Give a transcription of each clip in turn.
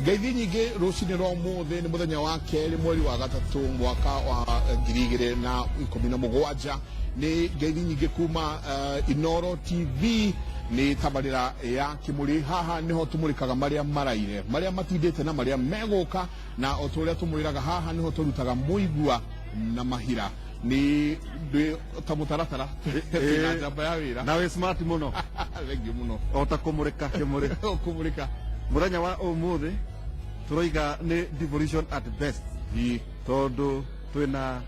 Ngeithi nyingĩ rũcinĩ rwa ũmũthĩ, nĩ mũthenya wa kerĩ, mweri wa gatatũ, mwaka wa 2017. Nĩ ngeithi nyingĩ kuma Inoro TV, nĩ tabarĩra ya Kĩmũrĩ. Haha nĩho tũmũrĩkaga marĩa maraire, marĩa matindĩte na marĩa megũka, na o ta ũrĩa tũmwĩraga, haha nĩho tũrutaga mũigua na mahira. Nĩ ndĩ ta mũtaratara twĩna njamba ya wĩra. Na wĩ smart mũno. Thengiũ mũno. O ta kũmũrĩka kĩmũrĩ. Kũmũrĩka. Mũthenya wa ũmũthĩ tũroiga nĩ devolution at best, tondũ twĩna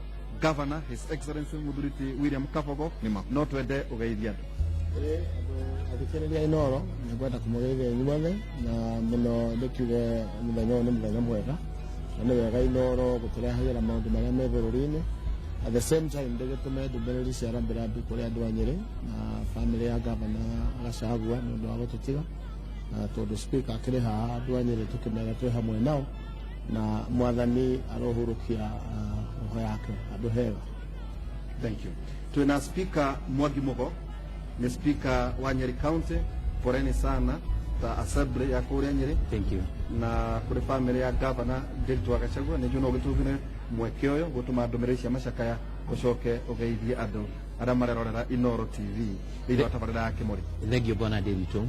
Governor, His Excellency Mũthuriti William Kabogo. Nĩma. No twende ũgeithia andũ. Ĩĩ, andũ athikĩrĩria Inoro, nĩngwenda kũmũgeithia inyuothe, na mũno ndĩkiuge mũthenya ũyũ nĩ mũthenya mwega, na nĩ wega Inoro gũtũrehagĩra maũndũ marĩa me bũrũri-inĩ. At the same time, ndĩgĩtũme ndũmĩrĩri cia rambirambi kũrĩ andũ a Nyĩrĩ na famĩlĩ ya Gavana Gachagua nĩ ũndũ wa gũtũtiga, na tondũ Speaker akĩrĩ haha, andũ a Nyĩrĩ tũkĩmera twĩ hamwe nao, na Mwathani arohurũkia roho yake handũ hega. Thank you. Twĩna Speaker Mwangi Mugo, nĩ Speaker wa Nyeri County. Poleni sana ta assembly ya kũrĩa Nyeri. Thank you. Na kũrĩ family ya Governor Ndiritu wa Gachagua, nĩ njũĩ no ũgĩtũmĩre mweke ũyũ gũtũma ndũmĩrĩri cia macakaya, ũcoke ũgeithie andũ arĩa marerorera Inoro TV thĩinĩ wa tabarĩra ya Kĩmũrĩ. Thank you, Bwana Ndiritu.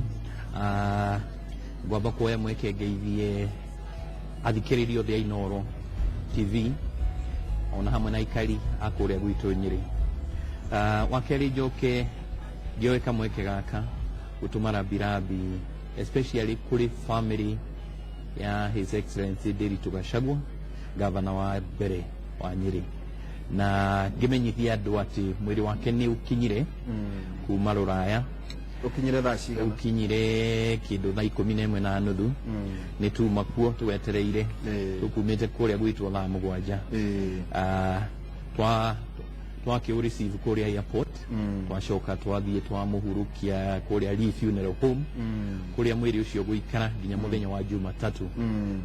Ngwamba kuoya mweke ngeithie athikĩrĩria othe a Inoro TV ona hamwe na aikari a kũrĩa gwitũ Nyĩrĩ. Wa kerĩ, njoke ngĩoe kamweke gaka gũtũma rambirambi especially kũrĩ family ya His Excellency Ndiritu Gachagua, gavana wa mbere wa Nyĩrĩ, na ngĩmenyithia andũ atĩ mwĩrĩ wake nĩ ũkinyire kuma rũraya. Ũkinyire thaa cigana? Ũkinyire kĩndũ thaa 11:30. Nĩ tuma kuo twetereire. Tũkumĩte kũrĩa gwitũ thaa 7. Ah, twa twakĩ receive kũrĩa airport, twacoka twathiĩ twamũhurũkia kũrĩa Lee Funeral Home, kũrĩa mwĩrĩ ũcio gũikara nginya mũthenya wa Jumatatu,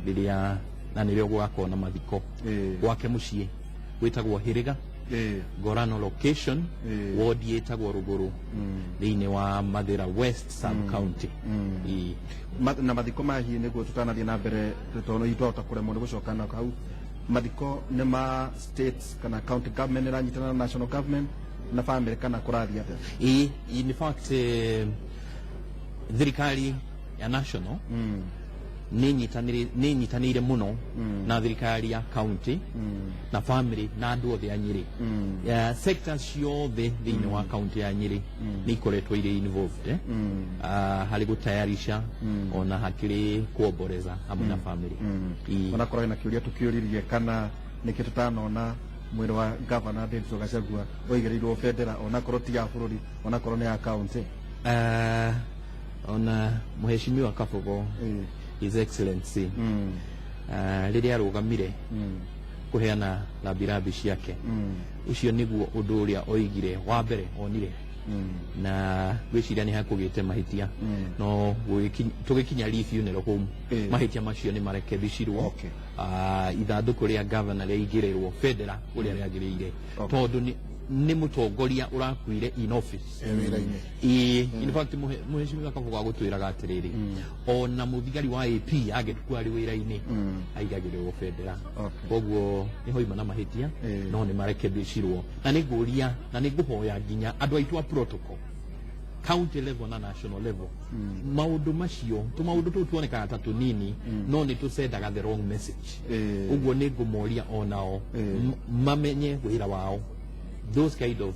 rĩrĩa na nĩrĩo gũgakorwo na mathiko gwake mũciĩ gwĩtagwo Hĩrĩga, Gorano location, ward ĩtagwo Rũgũrũ, thĩinĩ wa Mathĩra West sub county. Ĩĩ. Na mathiko mahiĩ, nĩguo tũtanathiĩ na mbere, tondũ hihi twahota kũremwo nĩ gũcoka na hau, mathiko nĩ ma state kana county government ĩranyitana na national government na family, kana kũrathiĩ atĩa? Ĩĩ, in fact, thirikari ya national nĩ ĩnyitanĩire mũno na thirikari ya county na family na andũ othe a Nyĩrĩ. Ya, sectors ciothe thĩinĩ wa county ya Nyĩrĩ nĩ ikoretwo irĩ involved, eh? Ah, harĩ gũtayarisha ona hakĩrĩ kuomboreza hamwe na family. Ĩĩ. Onakorwo hena kĩũria tũkĩũririe kana nĩkĩ tũtanona mwĩrĩ wa Governor Ndiritu Gachagua ũigĩrĩirwo bendera, onakorwo ti ya bũrũri, onakorwo nĩ ya county. Ona Mheshimiwa Kabogo, His Excellency, rĩrĩa arũgamire kũheana rambirambi ciake, ũcio nĩguo ũndũ ũrĩa oigire wa mbere onire, na ngwĩciria nĩ hakũgĩte mahĩtia, no tũgĩkinya Lee Funeral Home, mahĩtia macio nĩ marekebicirwo. Ithandũkũ rĩa governor rĩaigĩrĩrwo bendera ũrĩa rĩagĩrĩire, tondũ nĩ mũtongoria ũrakuire in office. E wĩra-inĩ. Ĩĩ, in fact, Mheshimiwa Kabogo agũtwĩraga atĩrĩrĩ, ona mũthigari wa AP angĩkua arĩ wĩra-inĩ, aigagĩrĩrwo bendera. Koguo nĩ hoima na mahĩtia, no nĩ marekebicirwo, na nĩ ngũria na nĩ ngũhoya nginya andũ aitũ a protocol, county level na national level, maũndũ macio, tũmaũndũ tũu tuonekaga ta tũnini, no nĩ tũsendaga the wrong message. Ũguo nĩ ngũmoria onao mamenye wĩra wao. Those kind of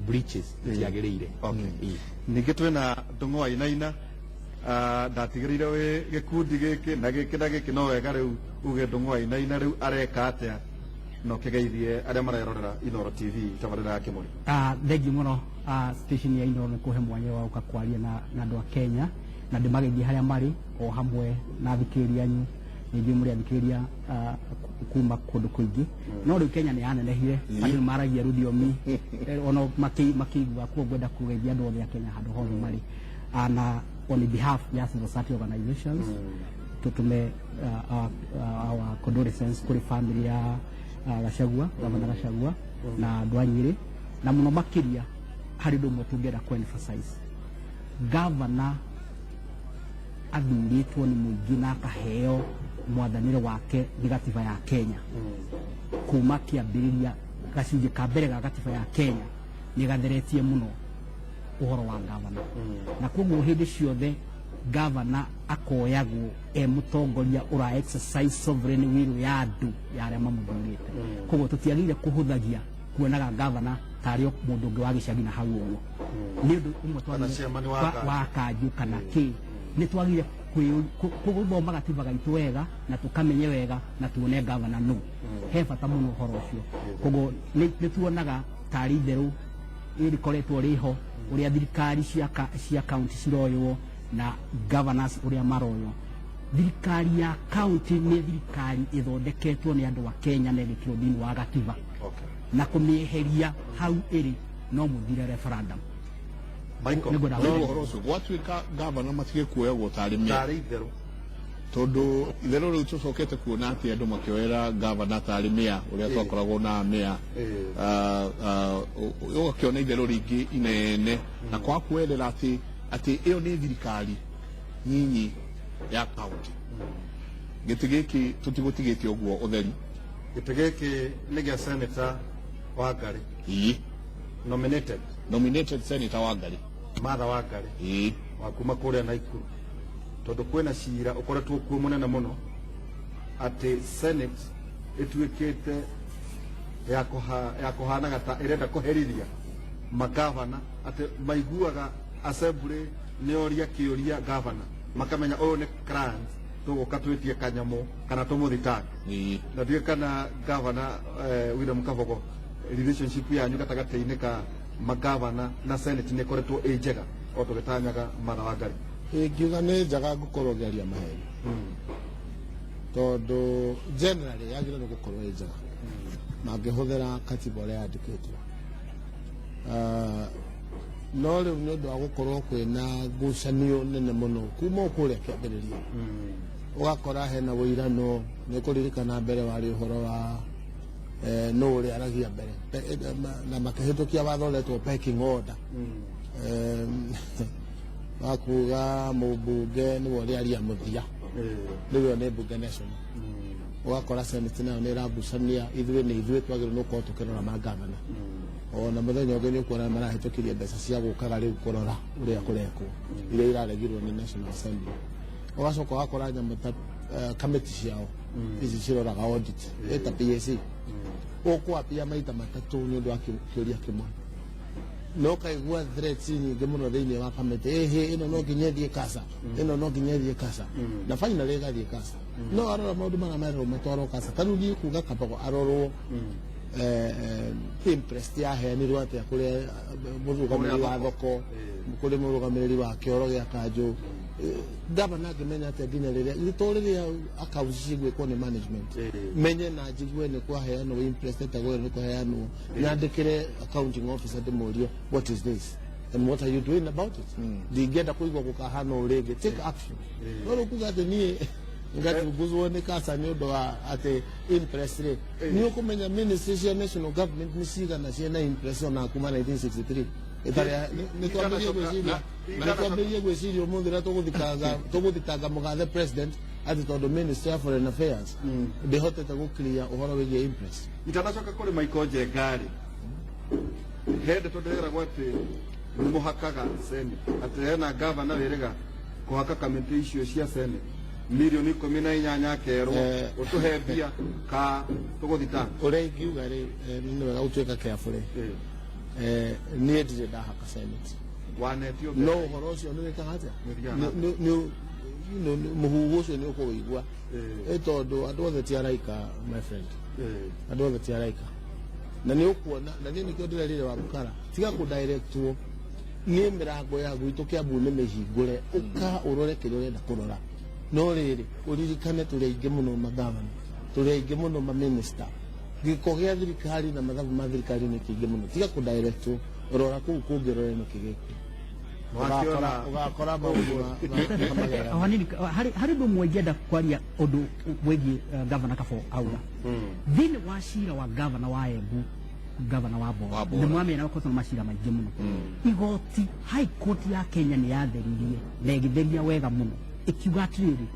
breaches itiagĩrĩire. Ĩĩ. Ningĩ twĩna Ndũng'ũ wa Inaina. Ndatigĩrĩire wĩ gĩkundi gĩkĩ na gĩkĩ na gĩkĩ, no wega rĩu uge Ndũng'ũ wa Inaina rĩu areka atĩa, na ũkĩgeithie arĩa marerorera Inoro TV, tabarĩra ya Kĩmũrĩ. Thengiũ mũno, station ya Inoro, nĩ kũhe mwanya wa gũka kwaria na andũ a Kenya, na ndĩmageithie harĩa marĩ o hamwe na athikĩrĩria anyu. Nĩ njũĩ mũrĩ athikĩrĩria kuma kũndũ kũingĩ, no rĩu Kenya nĩ yanenehire, andũ nĩ maragia rũthiomi ona makĩigua. Kuo ngwenda kũgeithia andũ othe a Kenya handũ hothe marĩ. Na on behalf ya civil society organizations, tutume our condolences kũrĩ family ya Gachagua, Gavana Gachagua, na andũ a Nyĩrĩ, na mũno makĩria harĩ ũndũ ũmwe tũngĩenda ku emphasize. Gavana athurĩtwo nĩ mũingĩ na akaheo mwathanĩre wake nĩ gatiba ya Kenya. Kuma kĩambĩrĩria gacunjĩ ka mbere ga gatiba ya Kenya nĩ gatheretie mũno ũhoro wa gavana, na koguo hĩndĩ ciothe gavana akoyagwo e mũtongoria ũra exercise sovereign will ya andũ ya arĩa mamũthurĩte. Koguo tũtiagĩrĩire kũhũthagia kuonaga gavana tarĩ o mũndũ ũngĩ wa gĩcagi na hau ũguo. Nĩ ũndũ ũmwe Kana twagĩrĩire chairman wa kanjũ. Wa kanjũ kana kĩ, nĩ twagĩrĩire gũthoma gatiba gaitũ wega na tũkamenye wega na tuone gavana nũ. He bata mũno ũhoro ũcio. Koguo nĩ tuonaga tarĩ itherũ rĩkoretwo rĩho ũrĩa thirikari cia county ciroywo na governors ũrĩa maroywo. Thirikari ya county nĩ thirikari ĩthondeketwo nĩ andũ a Kenya na ĩgĩkĩrwo thĩinĩ wa gatiba, na kũmĩeheria hau ĩrĩ no mũthire referendum. Michael, Nĩngwenda no ũhoro ũcio gwatuĩka gavana matige kuoyagwo tarĩ mĩa tarĩ itherũ. Tondũ itherũ rĩu tũcokete kuona atĩ andũ makĩoera gavana tarĩ mĩa ũrĩa twakoragwo na mĩa, ũgakĩona itherũ rĩingĩ inene na kwaga kuoerera atĩ ĩyo nĩ thirikari nyinyi ya kaunti. Gĩtĩ gĩkĩ tũtigũtigĩte ũguo ũtheri. Gĩtĩ gĩkĩ nĩ gĩa Senator Wangari. Ĩĩ. Nominated. Nominated Senator Wangari. Martha Wangari. Ĩĩ. Wa kuma kũrĩa Naikuru, tondũ kwĩna cira ũkoretwo kuo mũnene mũno atĩ Senate ĩtuĩkĩte ya kũhanaga ta ĩrenda kũherithia magavana, atĩ maiguaga assembly nĩ oria kĩũria gavana makamenya ũyũ nĩ client, tũgũka twĩtie kanyamũ kana tũmũthitange. Na ndiũĩ kana gavana William Kabogo, relationship yanyu gatagatĩ-inĩ ka magavana na Senate nĩ ĩkoretwo ĩ njega o tũgĩtanyaga Martha Wangari? Ingiuga nĩ njega ngũkorwo ngĩaria maheni, tondũ generally yagĩrĩirwo nĩ gũkorwo ĩ njega mangĩhũthĩra katiba ũrĩa yandĩkĩtwo. No rĩu nĩ ũndũ wa gũkorwo kwĩna ngucanio nene mũno kuma o kũrĩa kĩambĩrĩria, ũgakora hena wũirano. Nĩ kũririkana mbere warĩ ũhoro wa nũ ũrĩa aragia mbere, na makĩhĩtũkia watho ũretwo pecking order, wa kuga mũmbunge nĩwe ũrĩa aria mũthia, rĩu ĩyo nĩ mbunge national. Ũgakora Senate nayo nĩ ĩragucania, ithuĩ nĩ ithuĩ twagĩrĩirwo nĩ gũkorwo tũkĩrora magavana. Ona mũthenya ũngĩ nĩ ũkuona marahĩtũkirie mbeca cia gũkaga rĩu kũrora ũrĩa kũrekwo, iria iraregirwo nĩ National Assembly. Ũgacoka ũgakora nyamũ ta kamĩtĩ ciao ici ciroraga audit ĩta PAC, ũkwambia maita matatũ nĩ ũndũ wa kĩũria kĩmwe, no kaigua threats nyingĩ mũno thĩinĩ wa kamĩtĩ, ĩhĩ ĩno no nginya ĩthiĩ kasa, ĩno no nginya ĩthiĩ kasa, na finally ĩgathiĩ kasa. No arora maũndũ marĩa merwo matwarwo kasa, ta rĩu niĩ kuga Kabogo arorwo imprest yaheanirwo atĩa kũrĩ mũrũgamĩrĩri wa thoko, kũrĩ mũrũgamĩrĩri wa kĩoro gĩa kanjũ. Gavana angĩmenya atĩa nginya rĩrĩa to rĩrĩa accounts cigwĩkwo nĩ management, menye na njigue nĩ kwaheanwo imprest ĩtagwo ĩyo, nĩ kwaheanwo, nyandĩkĩre accounting officer ndĩmũrie, "What is this and what are you doing about it? Ndingĩenda kũigua gũkahana ũũ rĩngĩ, take action." No rĩu kuga atĩ niĩ ngachunguzwo nĩ kasa nĩ ũndũ wa atĩ imprest rĩ, nĩ ũkũmenya ministry cia national government nĩ cigana ciĩna imprest ona kuma 1963 ĩtarĩ. Nĩ twambĩrĩrie gwĩciria ũmũthĩ ũrĩa tũgũthitanga mũgathe president atĩ tondũ Ministry ya Foreign Affairs ndĩhotete gũclear ũhoro wĩgiĩ imprest. Itanacoka kũrĩ Michael Njenga rĩ, he ndeto ndĩreragwo atĩ nĩ mũhakaga Senate, atĩ hena gavana wĩrĩga kũhaka kamĩtĩ icio cia Senate mirioni 18, akerwo ũtũhe mbia ka tũgũthitanga. Ũrĩa ingiuga rĩ, nĩ wega gũtuĩka careful rĩ, niĩ ndirĩ ndahaka Senate. Wanetio. No ũhoro ũcio nĩ wĩkaga atĩa? Nĩ ũthiaga na Mũhuhu ũcio nĩ ũkũwĩigua. Ĩ tondũ andũ othe ti araika, my friend. Andũ othe ti araika, na nĩ ũkuona, na niĩ nĩkĩo ndĩrerire wa Bukara tiga kũdirectwo. Niĩ mĩrango ya gwitũ Kĩambu nĩ mĩhingũre, ũka ũrore kĩrĩa ũrenda kũrora. No rĩrĩ, ũririkane tũrĩ aingĩ mũno magavana, tũrĩ aingĩ mũno maminista, gĩko gĩa thirikari na mathabu ma thirikari nĩ kĩingĩ mũno. Tiga kũdirectwo, rora kũu kũngĩ, rore nĩkĩ gĩkũ. Wakĩona. Ũgakora maũndũ ma O hanini, harĩ ũndũ ũmwe ingĩenda kwaria, ũndũ wĩgiĩ Gavana Kabo auga thĩinĩ wa cira wa gavana wa Embu, gavana wa Wa Bora. Bora. Nĩ mwamenya gũkoretwo na macira maingĩ mũno. Igoti, High Court ya Kenya nĩ yatheririe na ĩgĩtheria wega mũno. Ĩkiuga atĩrĩrĩ,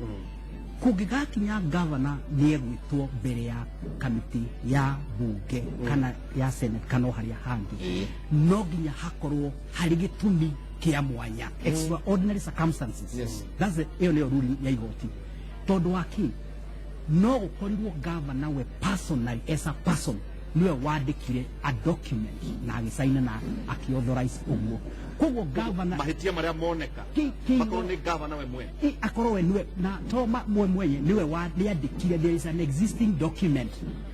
kũngĩgakinya governor nĩ egwĩtwo mbere ya kamĩtĩ ya bunge kana ya senate kana o harĩa hangĩ, no nginya hakorwo harĩ gĩtũmi kĩa mwanya, extraordinary circumstances. That's the ĩyo nĩyo ruling ya igoti. Tondũ wa kĩ? No gũkorirwo governor we personally, as a person, niwe wandĩkire a document na agĩcaina na akĩauthorize ũguo. Koguo governor Mahĩtia marĩa moneka makorwo nĩ gavana we mwene. Akorwo we niwe na to mwe mwenye niwe wandĩkire. There is an existing document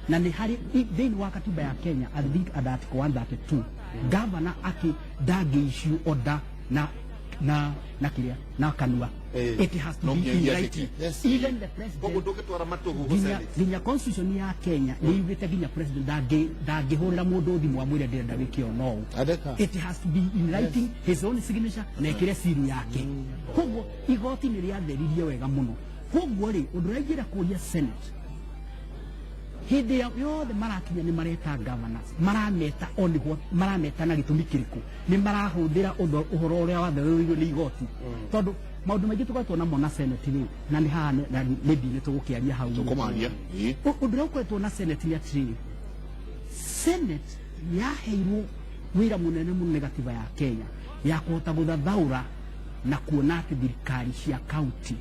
na nĩ harĩ thĩinĩ wa katiba ya Kenya, I think at article 132, governor aki ndangĩ issue order na kĩrĩa na kanua. It has to No be nginya in iandĩke. writing. Even the president. Koguo ndũngĩtwara matũgũgũ Nginya Senate. Nginya constitution ya Kenya nĩ yugĩte nginya president ndangĩhũrĩra mũndũ thimũ amwĩre ndĩrenda wĩke o no ũũ. Andĩka. It has to be in writing, his own signature, na ĩkĩre seal yake. Koguo igoti nĩ rĩatheririe wega mũno. Koguo rĩ, ũndũ ũrĩa ingĩenda kũria senate, hĩndĩ yothe marakinya nĩ mareta governors, marameta o nĩguo marameta na gĩtũmi kĩrĩkũ? Nĩ marahũthĩra ũhoro ũrĩa wathereirwo nĩ igoti? Tondũ maũndũ maingĩ tũkoretwo namo na senate rĩ, na nĩ haha na maybe nĩ tũgũkĩaria hau. Tũkũmaria. Ũndũ ũrĩa ũkoretwo na senate nĩ atĩrĩrĩ, senate yaheirwo wĩra mũnene mũno nĩ gatiba ya Kenya ya kũhota gũthathaũra na kuona atĩ thirikari cia county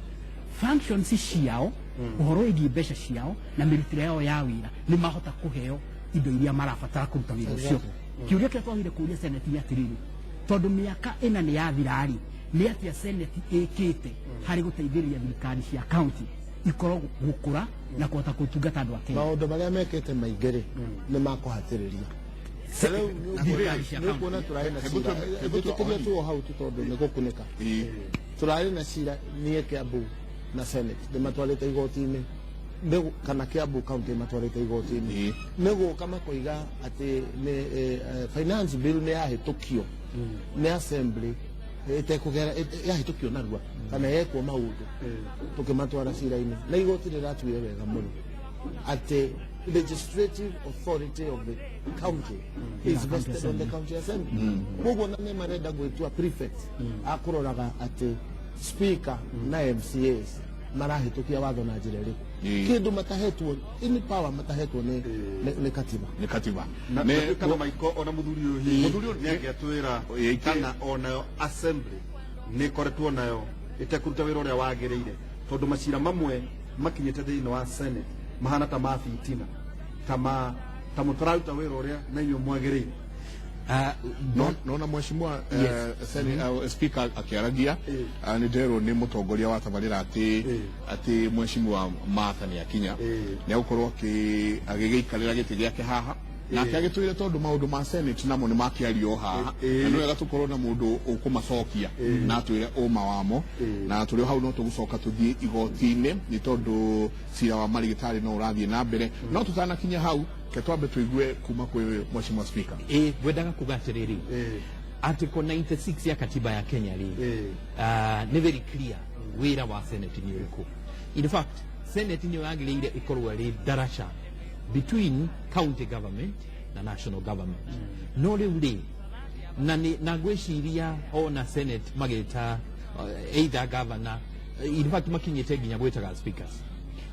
functions ciao, ũhoro wĩgiĩ mbeca ciao na mĩrutĩre yao ya wĩra, nĩ mahota kũheo indo iria marabatara kũruta wĩra ũcio. Kĩũria kĩrĩa twagĩrĩire kũũria senate nĩ atĩrĩrĩ, tondũ mĩaka 4 nĩ yathira-rĩ, nĩ atĩa senate ĩkĩte harĩ gũteithĩrĩria thirikari cia county ikorwo gũkũra na kũhota gũtungata andũ a Kenya? Maũndũ marĩa mekĩte maingĩ rĩ, nĩ makũhatĩrĩria. Rĩu Thirikari cia nĩ ũkuona tũrarĩ na Hebu cira. Hebu Njĩtĩkĩrie tu o hau tu tondũ nĩ gũkunĩka. Tũrarĩ na cira niĩ Kiambu na senate ndĩmatwarĩte igoti-inĩ. Kana Kiambu county matwarĩte igoti-inĩ. Nĩ gũka makoiga atĩ nĩ finance bill nĩ yahĩtũkio nĩ assembly ĩtekũgera yahĩtũkio narua kana yekwo maũndũ. Tũkĩmatwara cira-inĩ na igoti rĩratuire wega mũno atĩ legislative authority of the county is county vested on the county assembly. Koguo na nĩ marenda gwĩtua prefect akũroraga atĩ speaker na MCAs marahĩtũkia watho na njĩra ĩrĩkũ, kĩndũ matahetwo, any power matahetwo nĩ katiba. Nĩ katiba. Na kana maiko ona muthuri ũyũ hihi Mũthuri ũyũ nĩ angĩatwĩra kana onayo assembly nĩ ĩkoretwo nayo ĩtekũruta wĩra ũrĩa wagĩrĩire, tondũ macira mamwe makinyĩte thĩinĩ wa senate mahana ta ma fitina, ta mũtararuta wĩra ũrĩa na inyuĩ mwagĩrĩire. No nona mheshimiwa speaker akĩaragia, nĩ nderwo nĩ mũtongoria wa tabarĩra atĩ mheshimiwa Martha nĩ akinya, nĩ agũkorwo agĩgĩikarĩra gĩtĩ gĩake haha nake agĩtwĩre, tondũ maũndũ ma senate namo nĩ makĩario haha, na nĩ wega tũkorwo na mũndũ ũkũmacokia na atwĩre ũma wamo. Na tũrĩ o hau no tũgũcoka tũthiĩ igoti-inĩ, nĩ tondũ cira wa marigĩtarĩ no ũrathiĩ na mbere. No tũtanakinya hau, ke twambe tũigue kuma kwĩ mheshimiwa speaker. Ĩ, ngwendaga kuga atĩrĩrĩ, article 96 ya katiba ya Kenya rĩ, nĩ very clear wĩra wa senate nĩ ũrĩkũ. In fact, senate nĩyo yagĩrĩire ĩkorwo ĩrĩ daraca between county government na national government. No rĩu rĩ, na ngwĩciria ona senate magĩta either governor, in fact makinyĩte nginya gwĩtaga speakers,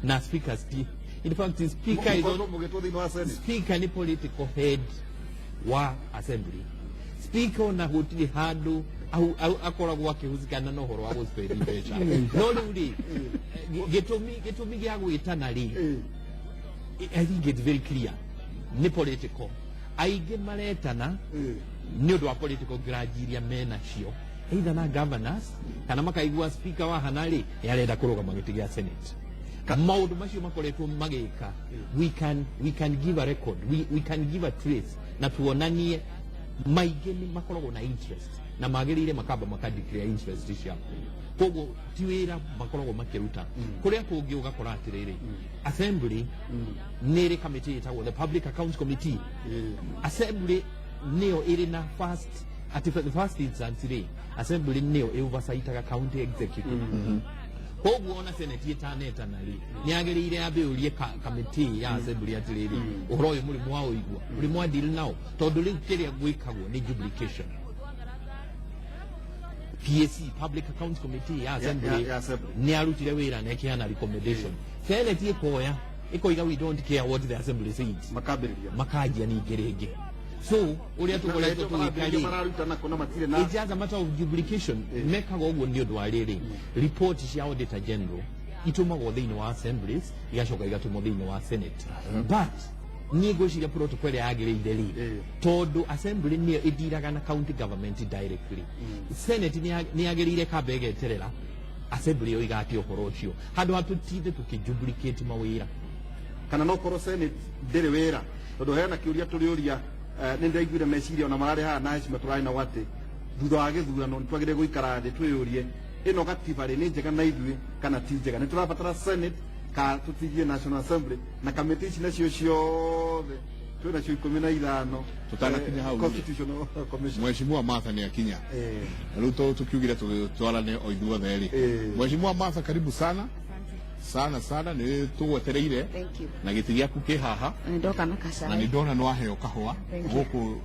na speakers ti, in fact speaker is on, Mũgĩtwo thĩinĩ wa senate. Speaker nĩ political head wa assembly. Speaker ona gũtirĩ handũ akoragwo akĩhusikaana na ũhoro wa gũspend mbeca. No rĩu rĩ, gĩtũmi gĩa gwĩtana rĩ, I think it's very clear nĩ political. Aingĩ maretana nĩ ũndũ wa political grudge iria menacio either na governors kana makaigua speaker wa hana rĩ nĩ arenda kũrũgama gĩtĩ gĩa senate. Maũndũ macio makoretwo magĩka, we can give a record, we can give a trace na tuonanie maingĩ nĩ makoragwo na interest na magĩrĩire makamba maka declare interest ciao. Koguo ti wĩra makoragwo makĩruta. Kũrĩa kũngĩ ũgakora atĩrĩrĩ, assembly nĩ ĩrĩ committee ĩtagwo the public accounts committee. Assembly nĩyo ĩrĩ na first, at the first instance rĩ, assembly nĩyo ĩ county executive. Koguo ona senate ĩtanetana rĩ, nĩ yagĩrĩire yambe yũrie committee ya assembly atĩrĩrĩ, ũhoro ũyũ mũrĩ mwaũigua, mũrĩ mwa deal nao? Tondũ rĩu kĩrĩa gwĩkagwo nĩ duplication. PAC, Public Accounts Committee ya Assembly, ya Assembly. Nĩ arutire wĩra na ĩkĩheana recommendation. Senate ĩkoya ĩkoiga, "We don't care what the assembly says." Makambĩrĩria. Makanjia ningĩ rĩngĩ. So ũrĩa tũkoretwo tũgĩka rĩ, mararuta nako na matirĩ na it's just a matter of duplication. Mekaga ũguo nĩ ũndũ wa rĩrĩ, report cia Auditor General itũmagwo thĩinĩ wa assemblies, igacoka igatũmwo thĩinĩ wa Senate, but niĩ ngwĩciria protocol ĩrĩa yagĩrĩire rĩ, tondũ assembly nĩyo ĩdiraga na county government directly, Senate nĩ yagĩrĩire kamba ĩgeterera assembly ĩyo igatia ũhoro ũcio handũ ha tũtinde tũkĩduplicate mawĩra. Kana no korwo Senate ndĩrĩ wĩra, tondũ hena kĩũria tũrĩũria. Nĩ ndĩraiguire meciria ona mararĩ haha na hecima tũrarĩ nao atĩ thutha wa gĩthurano nĩ twagĩrĩire gũikara thĩ twĩyũrie ĩno gatiba rĩ nĩ njega na ithuĩ kana ti njega, nĩ tũrabatara Senate ka tũtigie National Assembly na kamĩtĩ ici nacio ciothe twĩ nacio 15. Tũtanakinya hau rĩ. Constitutional Commission. Mheshimiwa Martha nĩ akinya. Rĩu tũkiugire tũtwarane o ithuothe rĩ. Mheshimiwa Martha, karibu sana sana sana, nĩ tũgwetereire. Thank you. Na gĩtĩ gĩaku kĩ haha. Nĩ ndoka na Na kacai. nĩ ndona nĩ waheo kahũa. Thank you. Gũkũ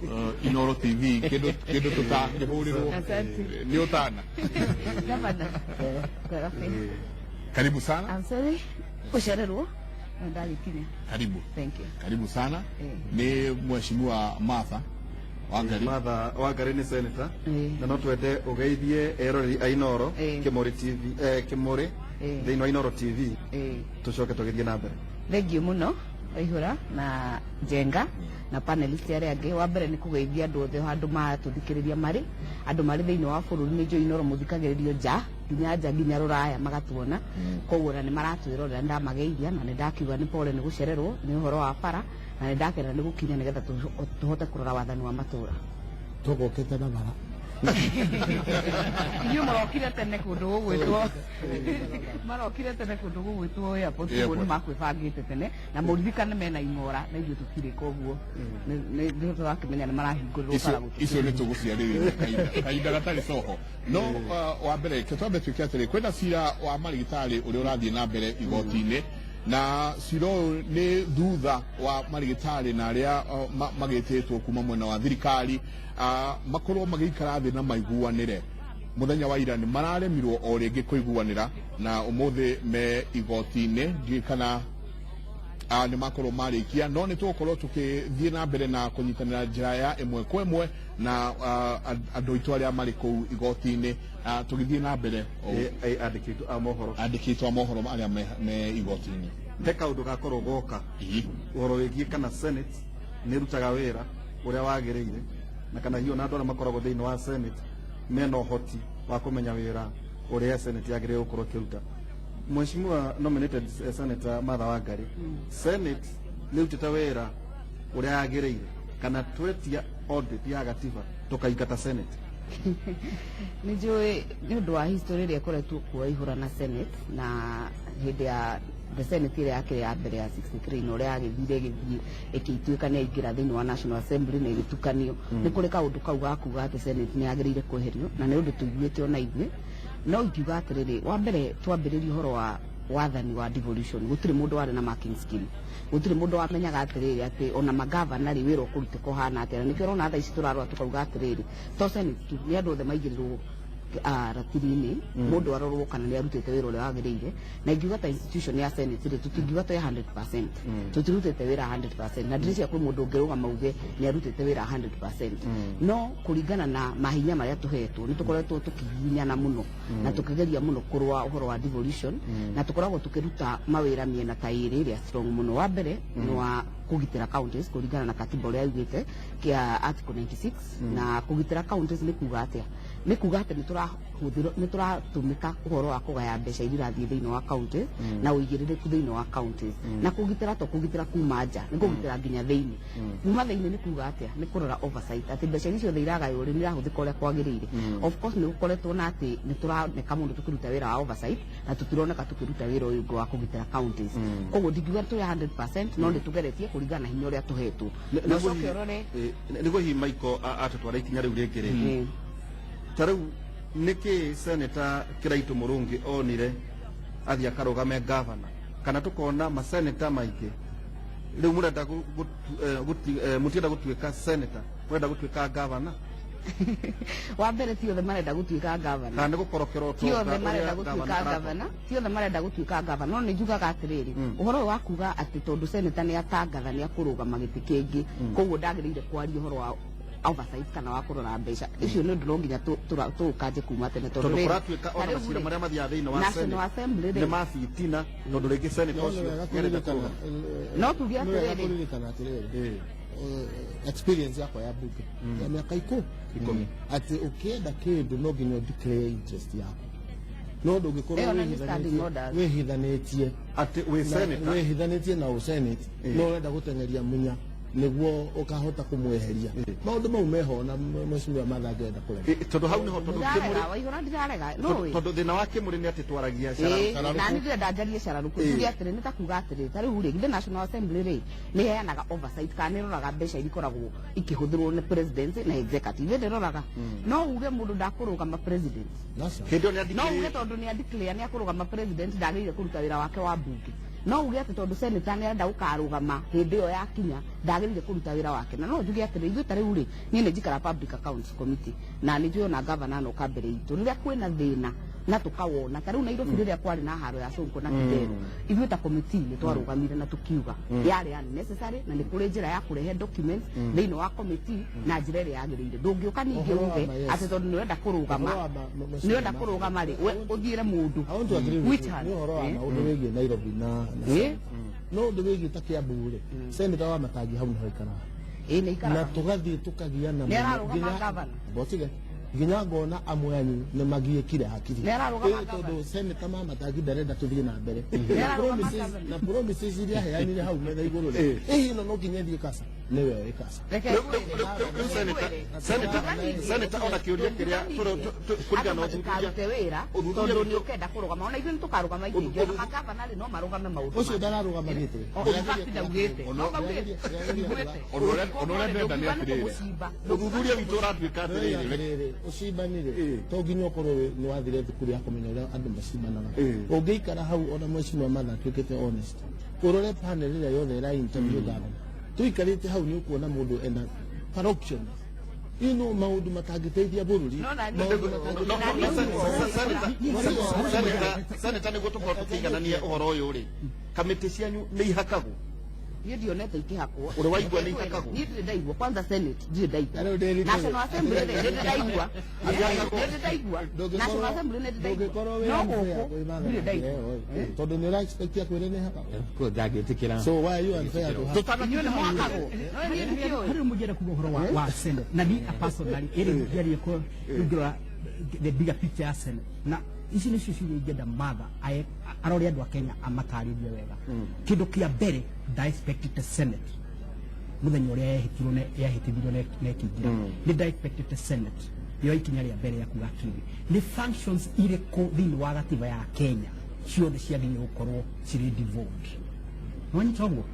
Inoro TV kĩndũ kĩndũ tũtangĩhũrĩrwo. Asante. Nĩ ũtana. Gavana. Kwega biũ. Karibu sana. I'm sorry. Gũcererwo. Na ndagĩkinya. Karibu. Thank you. Karibu sana. Eh. Nĩ Mheshimiwa Martha Wangari. Martha Wangari nĩ senator na no twende ũgeithie eroreri a Inoro Kĩmũrĩ TV, Kĩmũrĩ thĩinĩ wa Inoro TV, tũcoke tũgĩthiĩ na mbere. Thank you mũno Waihũra na Njenga na panelist arĩa angĩ. Wa mbere nĩ kũgeithia andũ othe handũ maratũthikĩrĩria marĩ andũ marĩ thĩinĩ wa bũrũri. Nĩ njũĩ Inoro mũthikagĩrĩrio nja nginya nja nginya rũraya magatuona, koguo na nĩ maratwĩrorera, nĩ ndamageithia na nĩ ndakiuga nĩ pole nĩ gũcererwo nĩ ũhoro wa bara na nĩ ndakena nĩ gũkinya nĩgetha tũhote kũrora wathani wa matũra. Tũgũkĩte na bara. Inyuĩ mũrokire tene kũndũ gũgwĩtwo, marokire tene kũndũ gũgwĩtwo airport, koguo nĩ makwĩbangĩte tene na mũririkane mena ing'ora na ithuĩ tũtirĩ, koguo nĩ tũrakĩmenya nĩ marahingũrĩrwo bara icio icio nĩ tũgũciarĩrĩria kahinda kahinda gatarĩ coho, no wa mbere ke twambe tuĩke atĩrĩ, kwĩna cira wa marigĩtarĩ ũrĩa ũrathiĩ na mbere igoti-inĩ, na cira ũyũ nĩ thutha wa marigĩtarĩ na arĩa magĩtĩtwo kuma mwena wa thirikari makorwo magĩikara thĩ na maiguanĩre mũthenya wa ira. Nĩ mararemirwo o rĩngĩ kũiguanĩra na ũmũthĩ me igoti-inĩ. Ndiũĩ kana nĩ makorwo marĩkia, no nĩ tũgũkorwo tũkĩthiĩ na mbere na kũnyitanĩra njĩra ya ĩmwe kwa ĩmwe na andũ aitũ arĩa marĩ kũu igoti-inĩ, tũgĩthiĩ na mbere Andĩkĩtwo a mohoro. Andĩkĩtwo a mohoro arĩa me igoti-inĩ. He kaũndũ gakorwo goka ũhoro wĩgiĩ kana Senate nĩ ĩrutaga wĩra ũrĩa wagĩrĩire na kana hiyo na andũ arĩa makoragwo thĩinĩ wa Senate mena ũhoti wa kũmenya wĩra ũrĩa Senate yagĩrĩire gũkorwo ĩkĩruta. Mheshimiwa nominated Senator Martha Wangari, Senate nĩ ĩrutĩte wĩra ũrĩa yagĩrĩire kana twetia audit ya gatiba tũkaingata Senate? Nĩ njũĩ nĩ ũndũ wa history ĩrĩa ĩkoretwo kuo Ihũra na Senate na hĩndĩ ya the Senate ĩrĩa yakĩrĩ ya mbere ya 63 na ũrĩa yagĩthire ĩgĩthiĩ ĩkĩituĩka nĩ yaingĩra thĩinĩ wa National Assembly na ĩgĩtukanio, nĩ kũrĩ kaũndũ kau ga kuga atĩ Senate nĩ yagĩrĩire kweherio, na nĩ ũndũ tũiguĩte ona ithuĩ. No ingiuga atĩrĩrĩ, wa mbere twambĩrĩrie ũhoro wa wathani wa devolution, gũtirĩ mũndũ warĩ na marking scheme, gũtirĩ mũndũ wamenyaga atĩrĩrĩ atĩ ona magavana rĩ wĩra ũkũrutĩka ũhana atĩa, na nĩkĩo ũrona thaa ici tũrarora tũkauga atĩrĩrĩ to Senate tu, nĩ andũ othe maigĩrĩrwo ratiri-inĩ, mũndũ arorwo kana nĩ arutĩte wĩra ũrĩa wagĩrĩire. Na ingiuga ta institution ya Senate rĩ, tũtingiuga twĩ 100%, tũtirutĩte wĩra 100%, na ndĩreciria kwĩ mũndũ ũngĩrũgama uge nĩ arutĩte wĩra 100%, no kũringana na mahinya marĩa tũhetwo nĩ tũkoretwo tũkĩgiginyana mũno na tũkĩgeria mũno kũrũa ũhoro wa devolution, na tũkoragwo tũkĩruta mawĩra mĩena ta ĩrĩ ĩrĩa strong mũno. Wa mbere nĩ wa kũgitĩra counties kũringana na katiba ũrĩa yugĩte kĩa article 96. Na kũgitĩra counties nĩ kuga atĩa? Nĩ kuga atĩ nĩ tũrahũthĩrwo, nĩ tũratũmĩka ũhoro wa kũgaya mbeca iria irathiĩ thĩinĩ wa counties na ũigĩrĩrĩku thĩinĩ wa counties. Na kũgitĩra to kũgitĩra kuma nja, nĩ kũgitĩra nginya thĩinĩ. Kuma thĩinĩ nĩ kuga atĩa? Nĩ kũrora oversight atĩ mbeca iria ciothe iragaywo rĩ, nĩ irahũthĩka ũrĩa kwagĩrĩire. Of course nĩ gũkoretwo na atĩ nĩ tũroneka mũno tũkĩruta wĩra wa oversight na tũtironeka tũkĩruta wĩra ũyũ ũngĩ wa kũgitĩra counties. Koguo ndingiuga tũrĩ 100%, no nĩ tũgeretie kũringana na hinya ũrĩa tũhetwo. Na ũcoke ũrore Nĩguo hihi Michael atũtwara ikinya rĩu rĩngĩ rĩ, ta rĩu nĩkĩ Senator Kĩraitũ Mũrũngĩ onire athiĩ akarũgame gavana, kana tũkona maseneta maingĩ rĩu mũrenda mũtienda gũtuĩka senator, mũrenda gũtuĩka gavana? Wa mbere ti othe marenda gũtuĩka gavana. Kana nĩ gũkorokerwo Ti othe marenda gũtuĩka gavana, ti othe marenda gũtuĩka gavana. No nĩ njugaga atĩrĩrĩ, ũhoro ũyũ wa kuga atĩ tondũ senator nĩ atangatha nĩ akũrũgama gĩtĩ kĩngĩ, koguo ndagĩrĩire kwaria ũhoro wa oversight kana wa kũrora mbeca, ũcio nĩ ũndũ no nginya tũũkanje kuma tene. Tondũ kũratuĩka ona macira marĩa mathiaga thĩinĩ wa National Assembly nĩ mabitina, tondũ rĩngĩ senator ũcio nĩarenda kũrũgama. No tuge atĩrĩrĩ, kũririkana atĩrĩrĩ, experience yakwa ya bunge ya mĩaka 10 atĩ ũkĩenda kĩndũ no nginya declare interest yaku, no ndũngĩkorwo wĩhithanĩtie atĩ wĩ senator, wĩhithanĩtie na ũsenate, no ũrenda gũteng'eria munya nĩguo ũkahota kũmweheria. Maũndũ mau meho na mheshimiwa Martha angĩenda kũrega. Tondũ hau nĩho tondũ Kĩmũrĩ, tondũ thĩna wa Kĩmũrĩ nĩ atĩ twaragia cararuku. Na nĩ ndĩrenda njarie cararuku. Tuge atĩrĩ, nĩ ta kuga atĩrĩ, ta rĩu rĩ, githĩ National Assembly rĩ nĩ ĩheanaga oversight kana nĩ ĩroraga mbeca iria ikoragwo ikĩhũthĩrwo nĩ president na executive, ĩndĩroraga. No uge mũndũ ndakũrũgama president. Hĩndĩ ĩyo nĩ No uge tondũ nĩ declare nĩ akũrũgama president ndagĩrĩire kũruta wĩra wake wa bunge. No uge atĩ tondũ senator nĩ arenda gũkarũgama hĩndĩ ĩyo yakinya ndagĩrĩire kũruta wĩra wake. Na no njuge atĩrĩ, ithuĩ ta rĩu rĩ, niĩ nĩ njikara Public Accounts Committee na nĩ njũĩ ona governor no mbere itũ rĩrĩa kwĩna thĩna na tũkawona. Ta rĩu Nairobi rĩrĩa kwarĩ na haro ya Sonko na Kidero, ithuĩ ta committee nĩ twarũgamire na tũkiuga yarĩ unnecessary na nĩ kũrĩ njĩra ya kũrehe documents thĩinĩ wa committee na njĩra ĩrĩa yagĩrĩire. Ndũngĩũka ningĩ uge atĩ tondũ nĩ ũrenda kũrũgama, nĩ ũrenda kũrũgama rĩ, ũthiĩre mũndũ. Nĩ ũhoro wa maũndũ wĩgiĩ Nairobi na no ũndũ wĩgiĩ ta Kiambu rĩ, senator wa Matangi hau nĩho aikaraga na tũgathiĩ tũkagiana nginya ngona amwe anyu nĩ magiĩkire hakiri tondũ senator ma Matangi ndarenda tũthiĩ na mbere na promises iria aheanire hau metha igũrũ rĩ, ĩhi ĩno no nginya ĩthiĩ kasa, nĩwe ĩ kasa. Senator ona kĩũria kĩrĩa kũringana na ũthuthuria wĩra tondũ nĩ ũkenda kũrũgama, ona ithuĩ nĩ tũkarũgama itĩ ona magavana rĩ no marũgame maũndũ. Ũcio ndararũgama gĩtĩ. Ona ũrĩa ndĩrenda nĩ atĩrĩrĩ, ũthuthuria witũ ũratuĩka atĩrĩrĩ, ũcimbanire to nginya ũkorwo nĩ wathire thukuru ya kũmenya ũrĩa andũ macimbanaga. Ũngĩikara hau ona mheshimiwa Martha atuĩkĩte honest, ũrore panel ĩrĩa yothe ĩra interview governor, tũikarĩte hau nĩ ũkuona mũndũ ena corruption ino maũndũ matangĩteithia bũrũri. Senator, nĩguo tũkorwo tũkĩiganania ũhoro ũyũ rĩ, kamĩtĩ cianyu nĩ ihakagwo? Niĩ ndionete ikĩhakwo. Ũrĩ waigua nĩ ihakagwo? Niĩ ndirĩ ndaigua. Kwanza Senate ndirĩ ndaigua. National Assembly rĩ ndirĩ ndaigua. Ndirĩ ndaigua. National Assembly nĩ ndĩ ndaigua. No gũkũ ndirĩ ndaigua. Tondũ nĩ ũra expect akwĩre nĩ hakagwo. Ndangĩtĩkĩra. So why are you unfair to her? Inyuĩ nĩ mwakagwo. No niĩ ndikĩũĩ. Harĩ mũngĩenda kuga ũhoro wa Senate na ni a personally ĩrĩ ngerie kũingĩra the bigger picture ya Senate, na ici nĩcio ciũria ingĩenda Martha arore andũ a Kenya amatarĩrie wega. Kĩndũ kĩa mbere nda expected Senate mũthenya ũrĩa yahĩtithirio na ĩkĩingĩra, nĩ nda expected Senate yo ikinya rĩa mbere ya kuga atĩrĩrĩ, nĩ functions irĩkũ thĩinĩ wa gatiba ya Kenya ciothe ciagĩrĩire gũkorwo cirĩ devolved. Nwanyita ũguo?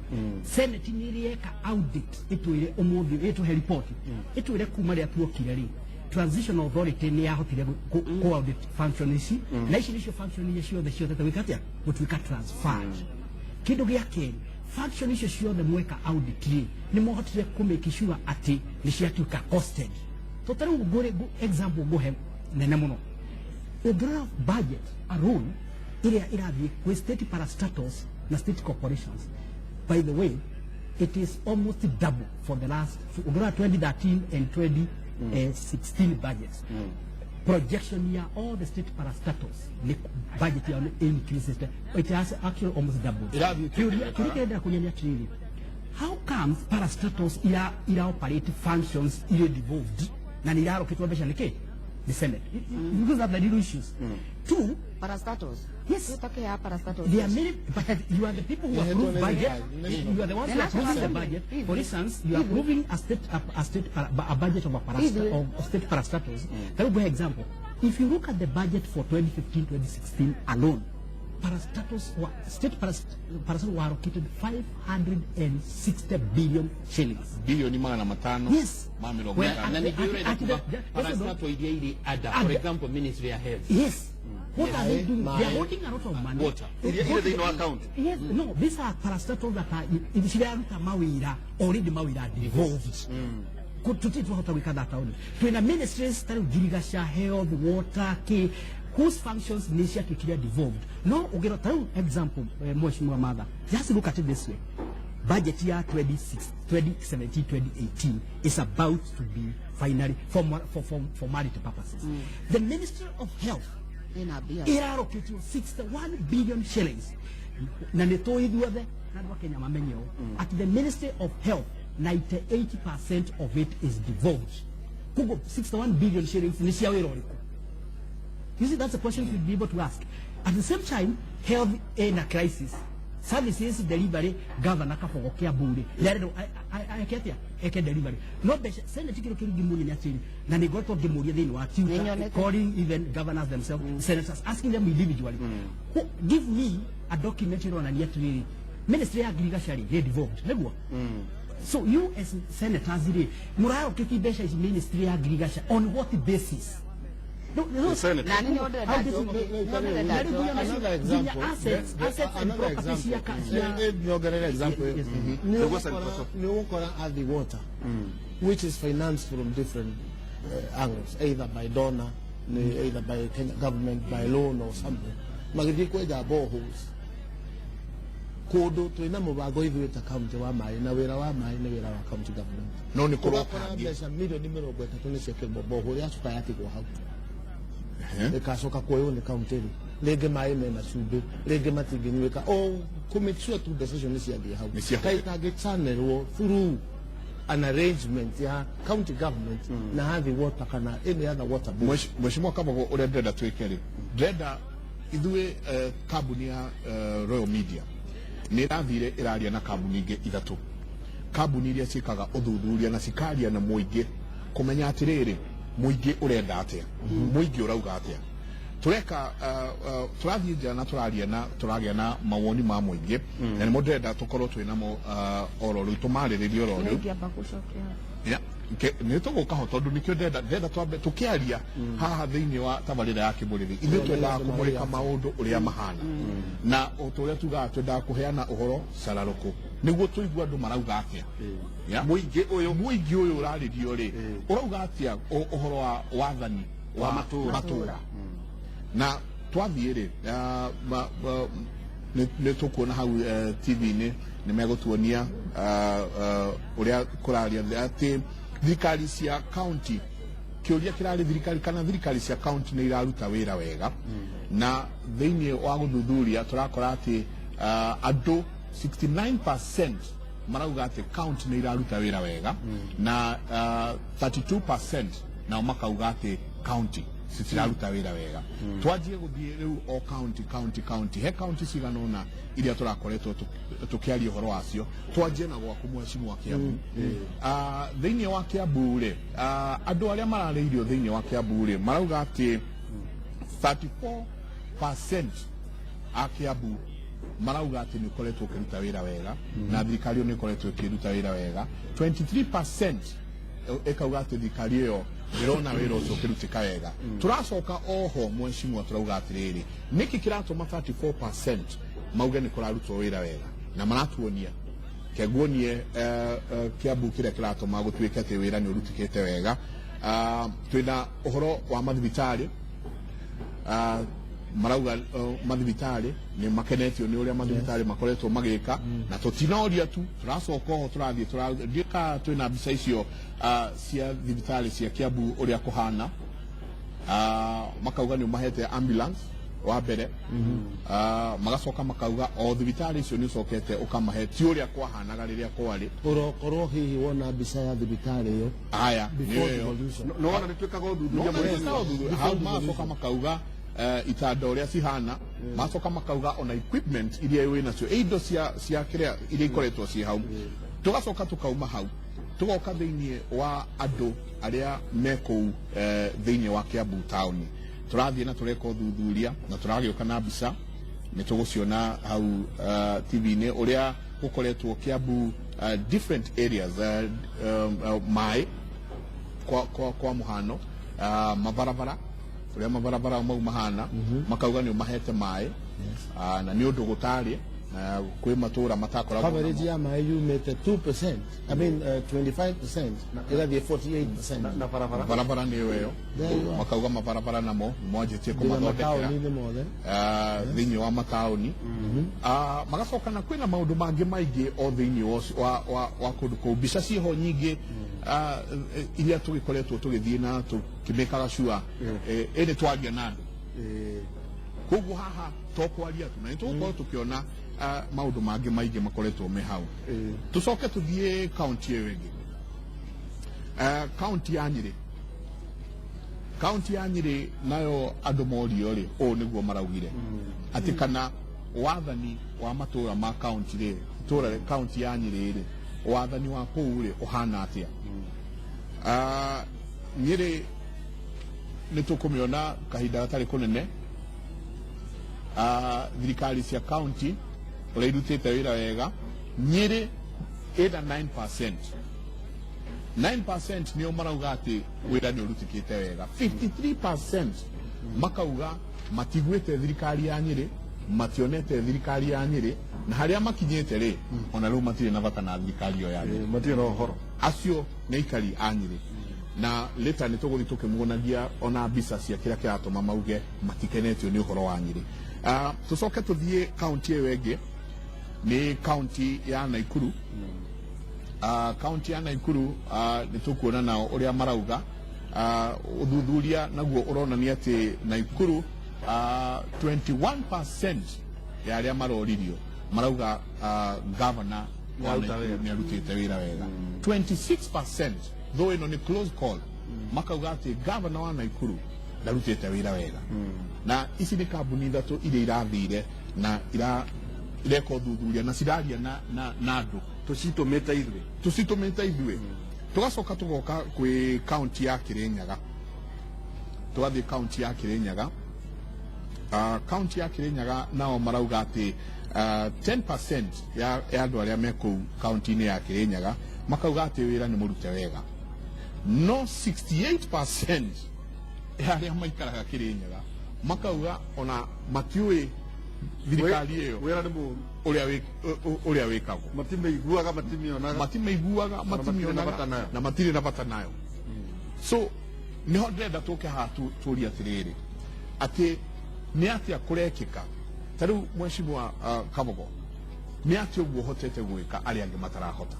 Senate nĩ ĩrĩ yeka audit ĩtwĩre ũmũthĩ, ĩtũhe report ĩtwĩre kuma rĩrĩa tuokire rĩ, Transition Authority nĩ yahotire ku audit function ici, na ici nĩcio function iria ciothe ciotete gwĩka atĩa, gũtuĩka transferred. Kĩndũ gĩa kerĩ, function icio ciothe mweka audit rĩ, nĩ mwahotire kũ make sure atĩ nĩ ciatuĩka costed. To ta rĩu ngũre example ngũhe nene mũno, ũngĩrora budget alone ĩrĩa ĩrathiĩ kwĩ state parastatals na state corporations, by the way it is almost double for the last, ũngĩrora 2013 and 2016 budgets, projection ya all the state parastatals ni budget yao increases, it has actually almost doubled. Kĩũria kĩrĩa ndĩrenda kũria nĩ atĩrĩrĩ, how comes parastatals ira operate functions ire devolved na nĩ iraroketwo mbeca nĩ kĩ? The Senate. Because of the little issues. Two, parastatals. Yes. Parastatals. There are many, but you are the people who approve budget. You are the ones who approve the budget. For instance, you are approving a budget of a state parastatals. That will be an example. If you look at the budget for 2015-2016 alone, parastatals were, state parastatals were allocated 560 billion shillings. Billion magana matano. Yes. Well, for example, Ministry of Health. Yes. What are they doing? They are holding a lot of money. Water. Account. Yes. No, these are parastatals that are in mawira already mawira devolved. Tũtirĩ twahota gwĩka that audit. Twĩna ministries ta rĩu ngirigaca, health, water, k whose functions nĩ ciatuĩkire devolved. No ũngĩrora ta rĩu example, Mheshimiwa Martha, just look at it this way: budget ya 26 2017 2018 is about to be finally for formality purposes. The Ministry of Health ĩna mbia. Ĩrarokĩtio 61 billion shillings, na nĩ tũĩ ithuothe na andũ a Kenya mamenye ũũ at the Ministry of Health, 98% of it is devolved. Koguo 61 billion shillings nĩ cia wĩra ũrĩkũ? You see, that's a question we'd be able to ask. At the same time, health ĩna crisis, services delivery. Governor Kabogo Kiambu rĩ, nĩarendwo eke atĩa? Eke delivery. No mbeca senate, kĩrĩa kĩrĩa ngĩmũria nĩ atĩrĩ, na nĩ ngoretwo ngĩmũria thĩinĩ wa Twitter, Nĩnyonete. calling even governors themselves, senators, asking them individually, give me a document ĩronania atĩrĩrĩ, ministry ya ngirigaca rĩ, nĩ devolved, nĩguo? So you as senators rĩ, mũrarokĩtie mbeca ici ministry ya ngirigaca on what basis? No, Senator. Na nĩ ndĩrenda nĩ ndĩrenda Another example. Assets and Another properties example. Nyongerere example. Yes. Nĩ Nĩguo ũgũkora- Senator. Nĩ ũgũkora Athi Water, which is financed from different angles, either by donor, either by Kenya government, by loan or something, magĩthiĩ kwenja boreholes kũndũ twĩna mũbango ithuĩ ta county wa maĩ, na wĩra wa maĩ nĩ wĩra wa county government. No nĩ kũroka. Ũgakora mbeca milioni 30 nĩ ciekĩrwo borehole, yacoka yatigwo hau, ĩkacoka kuoywo nĩ county rĩ, rĩngĩ maĩ mena cumbĩ, rĩngĩ matingĩnyuĩka, o kũ make sure tu mbeca icio nĩ ciathiĩ hau. Nĩ ciahũthĩka. Kaĩ itangĩchanelwo through an arrangement ya county government na Athi Water kana any other water board? Mheshimiwa Kabogo, ũrĩa ndĩrenda twĩke rĩ, ndĩrenda ithuĩ kambuni ya Royal Media nĩ ĩrathire ĩraria na kambuni ingĩ ithatũ, kambuni iria ciĩkaga ũthuthuria na cikaria na mũingĩ kũmenya atĩrĩrĩ, mũingĩ ũrenda atĩa, mũingĩ ũrauga atĩa. Tureka tũrathiĩ nja na tũraria na tũragĩa na mawoni ma mũingĩ, na nĩmo ndĩrenda tũkorwo twĩ namo oro rĩu, tũmarĩrĩrie oro rĩu. Nĩngĩamba gũcokia. Ya, nĩ tũgũka ho tondũ nĩkĩo ndĩrenda twambe tũkĩaria haha thĩinĩ wa tabarĩra ya Kĩmũrĩrĩ. Ithuĩ twendaga kũmũrĩka maũndũ ũrĩa mahana, na o ta ũrĩa tugaga, twendaga kũheana ũhoro cararũkũ nĩguo tũigue andũ marauga atĩa. Ya? Mũingĩ ũyũ. Mũingĩ ũyũ ũrarĩrio rĩ, ũrauga atĩa ũhoro wa wathani wa matũũra. Matũũra. Na twathiĩ rĩ, nĩ tũkuona hau TV-inĩ nĩ megũtuonia ũrĩa kũraria atĩ thirikari cia county, kĩũria kĩrarĩ thirikari kana thirikari cia county nĩ iraruta wĩra wega. Na thĩinĩ wa gũthuthuria tũrakora atĩ andũ 69% marauga atĩ county nĩ iraruta wĩra wega, na 32% nao makauga atĩ county citiraruta wĩra wega. Twanjie gũthiĩ rĩu o county, county, county, he county cigana ũna iria tũrakoretwo tũkĩaria ũhoro wacio. Twanjie na gwaku, Mheshimiwa Kiambu. Thĩinĩ wa Kiambu rĩ, andũ arĩa mararĩirio thĩinĩ wa Kiambu rĩ, marauga atĩ 34% a Kiambu marauga atĩ nĩ ũkoretwo ũkĩruta wĩra wega na thirikari ĩyo nĩ ĩkoretwo ĩkĩruta wĩra wega. 23% ĩkauga atĩ thirikari ĩyo ndĩrona wĩra ũcio ũkĩrutĩka wega. Tũracoka oho, mheshimiwa, tũrauga atĩrĩrĩ, nĩkĩ kĩratũma 34% mauge nĩ kũrarutwo wĩra wega? Na maratuonia, kenguonie Kiambu kĩrĩa kĩratũma gũtuĩke atĩ wĩra nĩ ũrutĩkĩte wega. Twĩna ũhoro wa mathibitarĩ. Marauga mathibitarĩ nĩ makenetio nĩ ũrĩa mathibitarĩ makoretwo magĩka, na tũtinoria tu, tũracoka oho, tũrathiĩ ndiũĩ twĩna mbica icio cia thibitarĩ cia Kiambu ũrĩa kũhana. Makauga nĩ ũmahete ambulance wa mbere. Magacoka makauga o thibitarĩ icio nĩ ũcokete ũkamahe, ti ũrĩa kwahanaga rĩrĩa kwarĩ. Ũrokorwo hihi wona mbica ya thibitarĩ ĩyo haya before nĩyo ĩyo. devolution. Nĩwona nĩ twĩkaga ũthuthuria mũingĩ. Hau magacoka makauga itanda ũrĩa cihana, magacoka makauga ona equipment iria wĩ nacio, indo cia kĩrĩa iria ikoretwo ciĩ hau. Tũgacoka tukauma hau, tũgoka thĩinĩ wa andũ arĩa me kũu thĩinĩ wa Kiambu town. Tũrathiĩ na tũreka ũthuthuria na tũragĩũka na mbica, nĩ tũgũciona hau TV-inĩ ũrĩa gũkoretwo Kiambu, different areas, maĩ kwa mũhano, mabarabara, ũrĩa mabarabara mau mahana. Makauga nĩ ũmahete maĩ, na nĩ ũndũ gũtarĩ. Kwĩ matũra matakoragwo Coverage ya maĩ yumĩte 2%, I mean 25% ĩgathiĩ 48%. Na barabara. Barabara nĩ ĩyo. There you are. Makauga mabarabara namo mwanjĩtie Nginya kũmathondekera mataũni-inĩ mothe. Thĩinĩ wa mataũni. Magacoka na kwĩna maũndũ mangĩ maingĩ o thĩinĩ wa kũndũ kũu. Mbica ciĩho nyingĩ iria tũgĩkoretwo tũgĩthiĩ na tũkĩmĩkaga sure ĩnĩ twaria na andũ. Koguo haha to kwaria tu, na nĩ tũgũkorwo tũkĩona maũndũ mangĩ maingĩ makoretwo me hau. Tũcoke tũthiĩ kaunti ĩyo ĩngĩ, kaunti ya Nyĩrĩ. Kaunti ya Nyĩrĩ nayo andũ morio rĩ, ũũ nĩguo maraugire, atĩ kana wathani wa matũra ma kaunti rĩ, itũra kaunti ya Nyĩrĩ rĩ, wathani wa kũu rĩ ũhana atĩa? Nyĩrĩ nĩ tũkũmĩona kahinda gatarĩ kũnene. Thirikari cia kaunti ũrĩa irutĩte wĩra wega, Nyĩrĩ ĩna 9%. 9% nĩo marauga atĩ wĩra nĩ ũrutĩkĩte wega. 53% makauga matiguĩte thirikari ya Nyĩrĩ, mationete thirikari ya Nyĩrĩ, na harĩa makinyĩte rĩ, ona rĩu matirĩ na bata na thirikari ĩyo ya Nyĩrĩ. Matirĩ na ũhoro. Acio nĩ aikari a Nyĩrĩ, na later nĩ tũgũthiĩ tũkĩmuonagia ona mbica cia kĩrĩa kĩratũma mauge matikenetio nĩ ũhoro wa Nyĩrĩ. Tũcoke tũthiĩ kaunti ĩyo ĩngĩ, nĩ kaunti ya Naikuru. Kaunti ya Naikuru, nĩ tũkuona nao ũrĩa marauga. Ũthuthuria naguo ũronania atĩ Naikuru, 21% ya arĩa maroririo marauga governor wa Nĩaruta Naikuru wĩra. nĩ arutĩte wĩra wega. 26%, though ĩno nĩ close call, makauga atĩ governor wa Naikuru ndarutĩte wĩra wega. Na ici nĩ kambuni ithatũ iria irathire na ireka ũthuthuria na ciraria na andũ. Tũcitũmĩte ithuĩ. Tũcitũmĩte ithuĩ. Tũgacoka tũgoka kwĩ kaunti ya Kirinyaga, tũgathiĩ kaunti ya Kirinyaga. Kaunti ya Kirinyaga nao marauga atĩ 10% ya andũ arĩa me kũu kaunti-inĩ ya Kirinyaga makauga atĩ wĩra nĩ mũrute wega, no 68% ya arĩa maikaraga Kirinyaga makauga ona matiũĩ thirikari ĩyo Wĩra nĩ mũũru. Ũrĩa wĩkagwo. Matimĩiguaga, matimĩonaga. Matimĩiguaga. Ona matirĩ na Matimĩonaga. bata nayo. Na matirĩ na bata nayo. So niho ndĩrenda tũke haha tũrie atĩrĩrĩ, atĩ nĩ atĩa kũrekĩka? Ta rĩu mheshimiwa Kabogo, nĩ atĩa ũguo ũhotete gwĩka arĩa angĩ matarahota?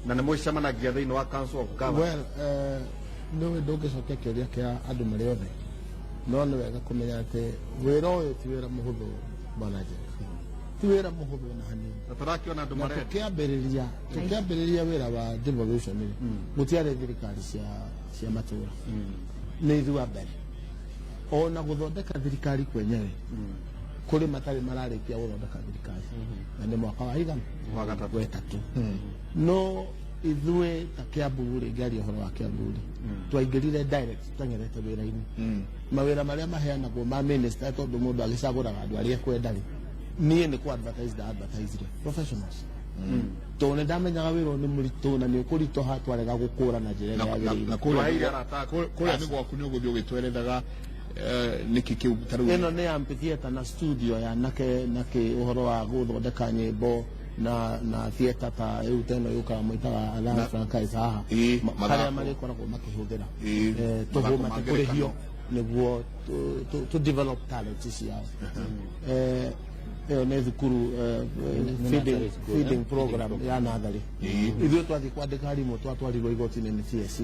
Na nĩ mũcemanagia thĩinĩ wa Council of Governors. Well, nĩũĩ ndũngĩcokia kĩũria kĩa andũ marĩ othe, no nĩ wega kũmenya atĩ wĩra ũyũ ti wĩra mũhũthũ, bwana Jeff, ti wĩra mũhũthũ na hanini. Na tũrakĩona andũ Na marenda. Tũkĩambĩrĩria wĩra wa devolution rĩ, gũtiarĩ thirikari cia matũra, nĩ ithuĩ a mbere ona gũthondeka thirikari kwenyewe. Kũrĩ matarĩ mararĩkia gũthondeka thirikari, na nĩ mwaka wa igana Wa gatatũ. Wetatũ. No ithuĩ ta Kiambu rĩ, ngĩaria ũhoro wa Kiambu rĩ, twaingĩrire direct tũteng'erete wĩra-inĩ. Mawĩra marĩa maheanagwo ma minister, tondũ mũndũ agĩcagũraga andũ arĩa ekwenda rĩ, niĩ nĩ kũ advertise nda advertise professionals, tondũ nĩ ndamenyaga wĩra ũyũ nĩ mũritũ na nĩ ũkũritũha twarega gũkũra na njĩra na ĩrĩa yagĩrĩire. Na kũrĩa Waheire arata aku. Kũrĩa nĩ gwaku, nĩ ũgũthiĩ ũgĩtwerethaga nĩkĩ kĩu ta rĩu? Ĩno nĩ amphitheater na studio ya nake nake ũhoro wa gũthondeka nyĩmbo na theatre ta rĩu ta ĩno yũkaga mwĩtaga Alliance Francaise haha. Mathako. Harĩa marĩkoragwo makĩhũthĩra Mathako tũhũ ma matekũrĩhio ngerekano. Nĩguo to develop talent ciao. Ĩyo nĩ thukuru, Nĩ feeding, nursery school, feeding eh? program Feeding. Ya natharĩ. Ithuĩ twathiĩ kwandĩka arimũ, twatwarirwo igoti-inĩ nĩ TSC,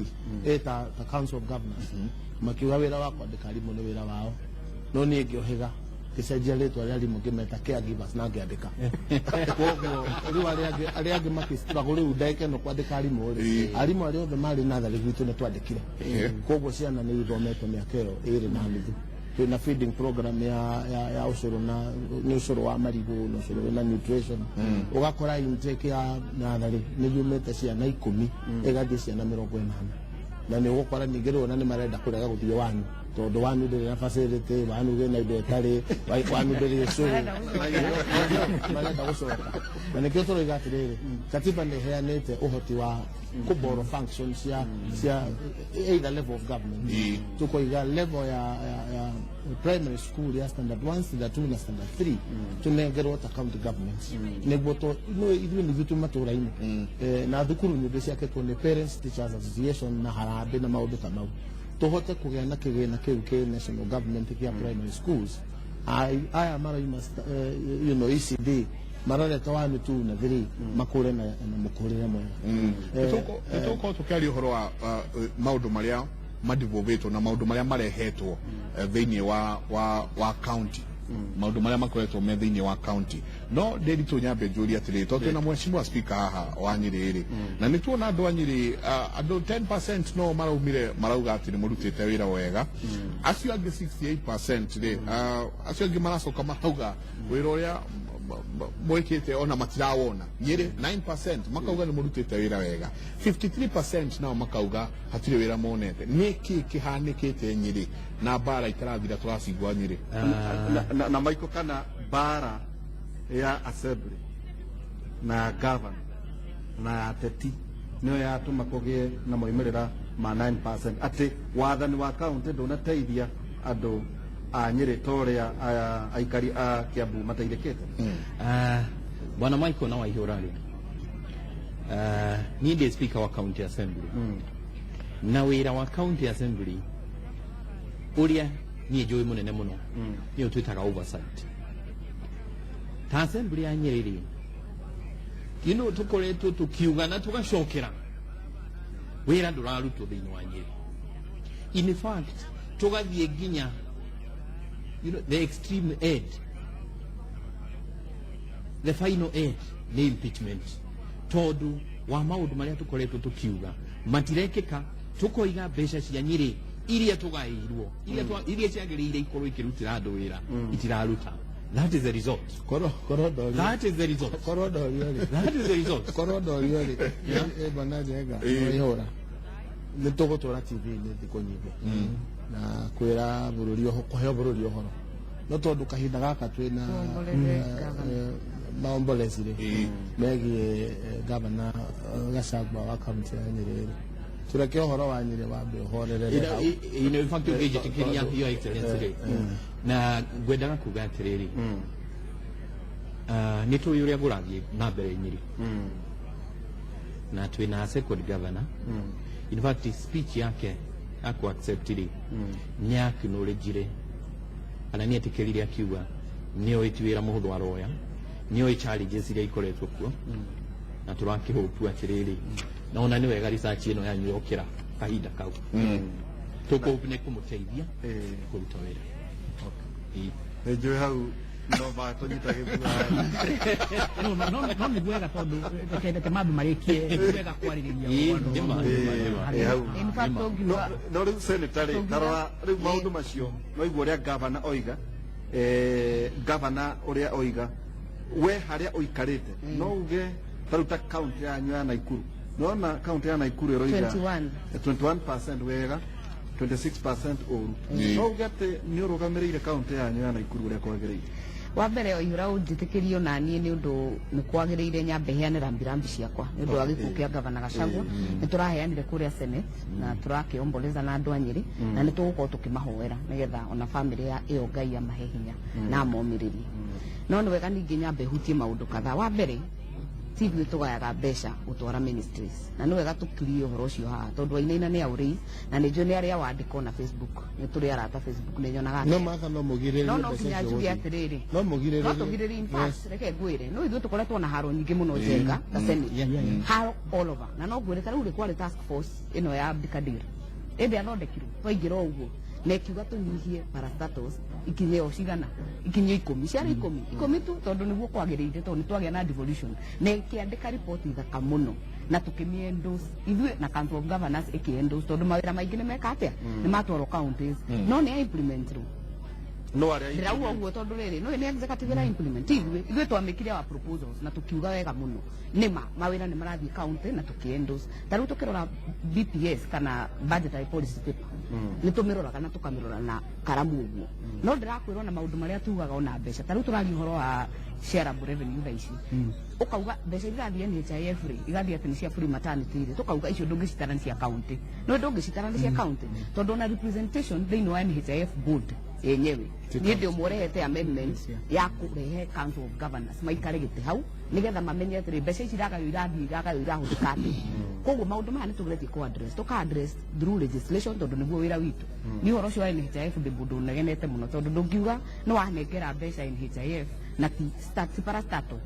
ta Council of Governors, makiuga wĩra wa kwandĩka arimũ nĩ wĩra wao, no niĩ ngĩũhĩga, ngĩcenjia rĩtwa rĩa arimũ, ngĩmeta caregivers na ngĩandĩka. Koguo rĩu arĩa angĩ makĩ-struggle rĩu ndagĩka ĩno kwandĩka arimũ rĩ, arimũ arĩa othe marĩ natharĩ gwitũ nĩ twandĩkire. Koguo ciana nĩ ithomete mĩaka ĩyo 2.5. Twĩna feeding program ya ũcũrũ, na nĩ ũcũrũ wa marigũ na ũcũrũ wĩna nutrition. Ũgakora intake ya natharĩ nĩ yumĩte ciana 10 ĩgathiĩ ciana 80, na nĩ ũgũkora ningĩ rĩu ona nĩ marenda kũrega gũthiĩ wanu, tondũ wanu ndĩrĩ na facility, wanu wĩna indo ĩtarĩ, wanu ndĩrĩ ũcũrũ, marenda gũcoka. Na nĩkĩo tũroiga atĩrĩrĩ, katiba nĩ ĩheanĩte ũhoti wa kũborrow functions cia either level of government. Tukoiga level ya, ya, ya primary school ya standard 1, standard 2 na standard 3 tunengerwo ta county government niguo to no ithuĩ nithuĩ twĩ matũra-inĩ. Na thukuru nyingĩ ciakĩtwo nĩ Parents Teachers Association na harambĩ na maũndũ ta mau, tũhote kũgĩa na kĩgĩna kĩu kĩ national government kĩa primary schools. Aya maraima ECD marareta 1, 2 na 3 makũre na mũkũrĩre mwega. Nĩtũgũkorwo tũkĩaria ũhoro wa maũndũ marĩa madivovĩtwo na maũndũ marĩa marehetwo thĩinĩ wa county, maũndũ marĩa makoretwo me thĩinĩ wa county. No Ndĩritũ, nyambe njũrie atĩrĩrĩ, tondũ twĩna mheshimiwa speaker haha wa Nyĩrĩ rĩ, na nĩ tuona andũ a Nyĩrĩ, andũ 10% no maraumire marauga atĩ nĩ mũrutĩte wĩra wega. Acio angĩ 68% rĩ, acio angĩ maracoka marauga wĩra ũrĩa mwĩkĩte ona matirawona. Nyĩrĩ 9% makauga nĩ mũrutĩte wĩra wega, 53% nao makauga hatirĩ wĩra monete. Nĩ kĩ kĩhanĩkĩte Nyĩrĩ na mbara itarathira tũracigua Nyĩrĩ? Na Michael, kana bara ya assembly na governor na ya ateti nĩyo yatũma kũgĩe na moimĩrĩra ma 9%, atĩ wathani wa county ndũnateithia andũ a Nyĩrĩ ta ũrĩa aya aikari a Kiambu mateithĩkĩte? Bwana Michael na Waihũra rĩ, niĩ ndĩ speaker wa county assembly, na wĩra wa county assembly ũrĩa niĩ njũĩ mũnene mũno nĩyo twĩtaga oversight. Ta assembly ya Nyĩrĩ rĩ, tũkoretwo tũkiuga na tũgacokera wĩra ndũrarutwo thĩinĩ wa Nyĩrĩ. In fact, tũgathiĩ nginya the extreme end, the final end nĩ impeachment, tondũ wa maũndũ marĩa tũkoretwo tũkiuga matirekĩka. Tũkoiga mbeca cia Nyĩrĩ iria tũgaĩirwo, iria ciagĩrĩire ikorwo ikĩrutĩra andũ wĩra, itiraruta. That is the result. Korwo ndorio That is the result. Korwo ndorio rĩ, That is the result. korwo ndorio rĩ, bwana Njenga Waihũra, nĩ tũgũtwara TV-inĩ thikũ nyingĩ na kwĩra bũrũri kũheo bũrũri ũhoro, no tondũ kahinda gaka twĩna Tuomboleze governor. Maombolezi rĩ megiĩ gavana Gachagua wa kaunti ya Nyĩrĩ rĩ, tũreke ũhoro wa Nyĩrĩ wambe ũhorerere hau. In fact, ũngĩnjĩtĩkĩria, Your Excellency rĩ, na ngwendaga kuga atĩrĩrĩ, nĩ tũĩ ũrĩa kũrathiĩ na mbere Nyĩrĩ, na twĩna second governor. In fact, speech yake aku accept rĩ, nĩ acknowledgire kana nĩ etĩkĩrire akiuga nĩ oĩ ti wĩra mũhũthũ aroya, nĩ oĩ challenges iria ikoretwo kuo, na tũrakĩhopu atĩrĩrĩ, na ona nĩ wega research ĩno yanyu yokĩra kahinda kau, tũkũhopu nĩ kũmũteithia kũruta wĩra. Ĩĩ. Nĩ njũĩ hau no matũnyita gĩthua. No nĩ wega tondũ reke mambe marĩkie, nĩ wega kwarĩrĩria Ĩĩ, ũhoro. nĩma, nĩma, nĩma. Ĩ, hau. In fact, ũngiuga No rĩu senator rĩ, tarora rĩu maũndũ macio no igua ũrĩa gavana oiga, gavana ũrĩa oiga, we harĩa ũikarĩte no uge ta rĩu ta kaunti yanyu ya Naikuru, nona kaunti ya Naikuru ĩroiga 21. 21% wega, 26% ũru. No uge atĩ nĩ ũrũgamĩrĩire kaunti yanyu ya Naikuru ũrĩa kwagĩrĩire? Wa mbere, Waihũra, ũnjĩtĩkĩrio naniĩ nĩ ũndũ nĩ kwagĩrĩire nyambe heane rambirambi ciakwa nĩ ũndũ wa gĩkuũ kĩa gavana Gachagua. Nĩ tũraheanire kũrĩa Senate na tũrakĩomboleza na andũ a Nyĩrĩ, na nĩ tũgũkorwo tũkĩmahoera nĩgetha ona famĩlĩ ya ĩyo Ngai amahe hinya na amomĩrĩrie. No nĩ wega ningĩ nyambe hutie maũndũ kadhaa. Wa mbere, ti ithuĩ tũgayaga mbeca gũtwara ministries, na nĩ wega tũkirie ũhoro ũcio haha tondũ Wainaina nĩ aũrĩi na nĩ njũĩ nĩ arĩa wandĩko na Facebook, nĩ tũrĩ arata Facebook, nĩ nyonaga. No matha no mũgirĩrĩrie No mbeca nginya icio njuge gũthiĩ. atĩrĩrĩ, No mũgirĩrĩrie. No tũgirĩrĩrie. In fact, reke ngwĩre, no ithuĩ tũkoretwo na haro nyingĩ mũno, Njenga, ta Senate, haro all over, na no ngwĩre ta rĩu rĩ kwarĩ task force ĩno ya Abdikadir ĩndĩ yathondekirwo twaingĩra o ũguo na ĩkiuga tũnyihie parastatals ikinye o cigana, ikinye 10, ciarĩ 10, 10 tu, tondũ nĩguo kwagĩrĩire, tondũ nĩ twagĩa na devolution, na ĩkĩandĩka riboti thaka mũno na tũkĩmĩ endorse ithuĩ na Council of Governors ĩkĩ endorse, tondũ mawĩra maingĩ nĩ meka atĩa, nĩ matwarwo counties, no nĩ ya implement rĩu. No arĩa Ndĩrauga ũguo tondũ rĩrĩ no nĩ executive ĩra implement, ti ithuĩ. Ithuĩ twamĩkire wa proposals na tũkiuga wega mũno nĩma mawĩra nĩ marathiĩ county na tũkĩ endorse. Ta rĩu tũkĩrora BPS kana budgetary policy paper Nĩ tũmĩroraga na tũkamĩrora na karamu ũguo. No ndĩrakwĩra ona maũndũ marĩa tugaga ona mbeca, ta rĩu tũraria ũhoro wa shareable revenue thaa ici, ũkauga mbeca irathiĩ NHIF rĩ, igathiĩ atĩ nĩ cia free maternity rĩ, tũkauga icio ndũngĩcitara nĩ cia county. No ndũngĩcitara nĩ cia county tondũ ona representation thĩinĩ wa NHIF board yenyewe, niĩ ndĩ ũmwe ũrehete amendment ya kũrehe Council of Governors maikare gĩtĩ hau nĩgetha mamenye atĩrĩ, mbeca ici iragaywo, irathiĩ, iragaywo, irahũthĩka atĩ. Koguo maũndũ maya nĩ tũgeretie kũ address, tũka address through legislation tondũ nĩguo wĩra witũ. Nĩ ũhoro ũcio wa NHIF ndĩ mũndũ ũnegenete mũno tondũ ndũngiuga nĩ wanengera mbeca NHIF na ti parastatal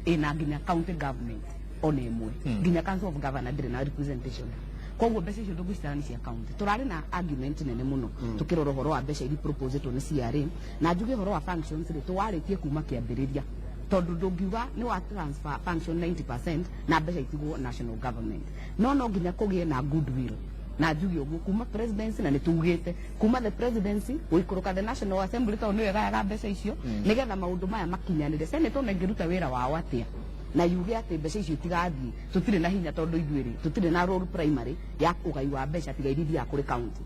ĩna nginya county government ona ĩmwe, nginya Council of Governor ndĩrĩ na representation. Koguo mbeca icio ndũngĩcitara nĩ cia county. Tũrarĩ na argument nene mũno tũkĩrora ũhoro wa mbeca iria proposetwo nĩ CRA. Na njuge ũhoro wa functions rĩ, tũwarĩtie kuma kĩambĩrĩria tondũ ndũngiuga nĩ wa transfer function 90% na mbeca itigwo national government. No nginya kũgĩe na goodwill, na njuge ũguo kuma presidency, na nĩ tugĩte kuma the presidency gũikũrũka the National Assembly tondũ nĩyo ĩgayaga mbeca icio, nĩgetha maũndũ maya makinyanĩre. Senate ona ĩngĩruta wĩra wao atĩa na yuge atĩ mbeca icio itigathiĩ, tũtirĩ na hinya tondũ ithuĩ rĩ, tũtirĩ na role primary ya ũgai wa mbeca tiga iria ithiaga kũrĩ county.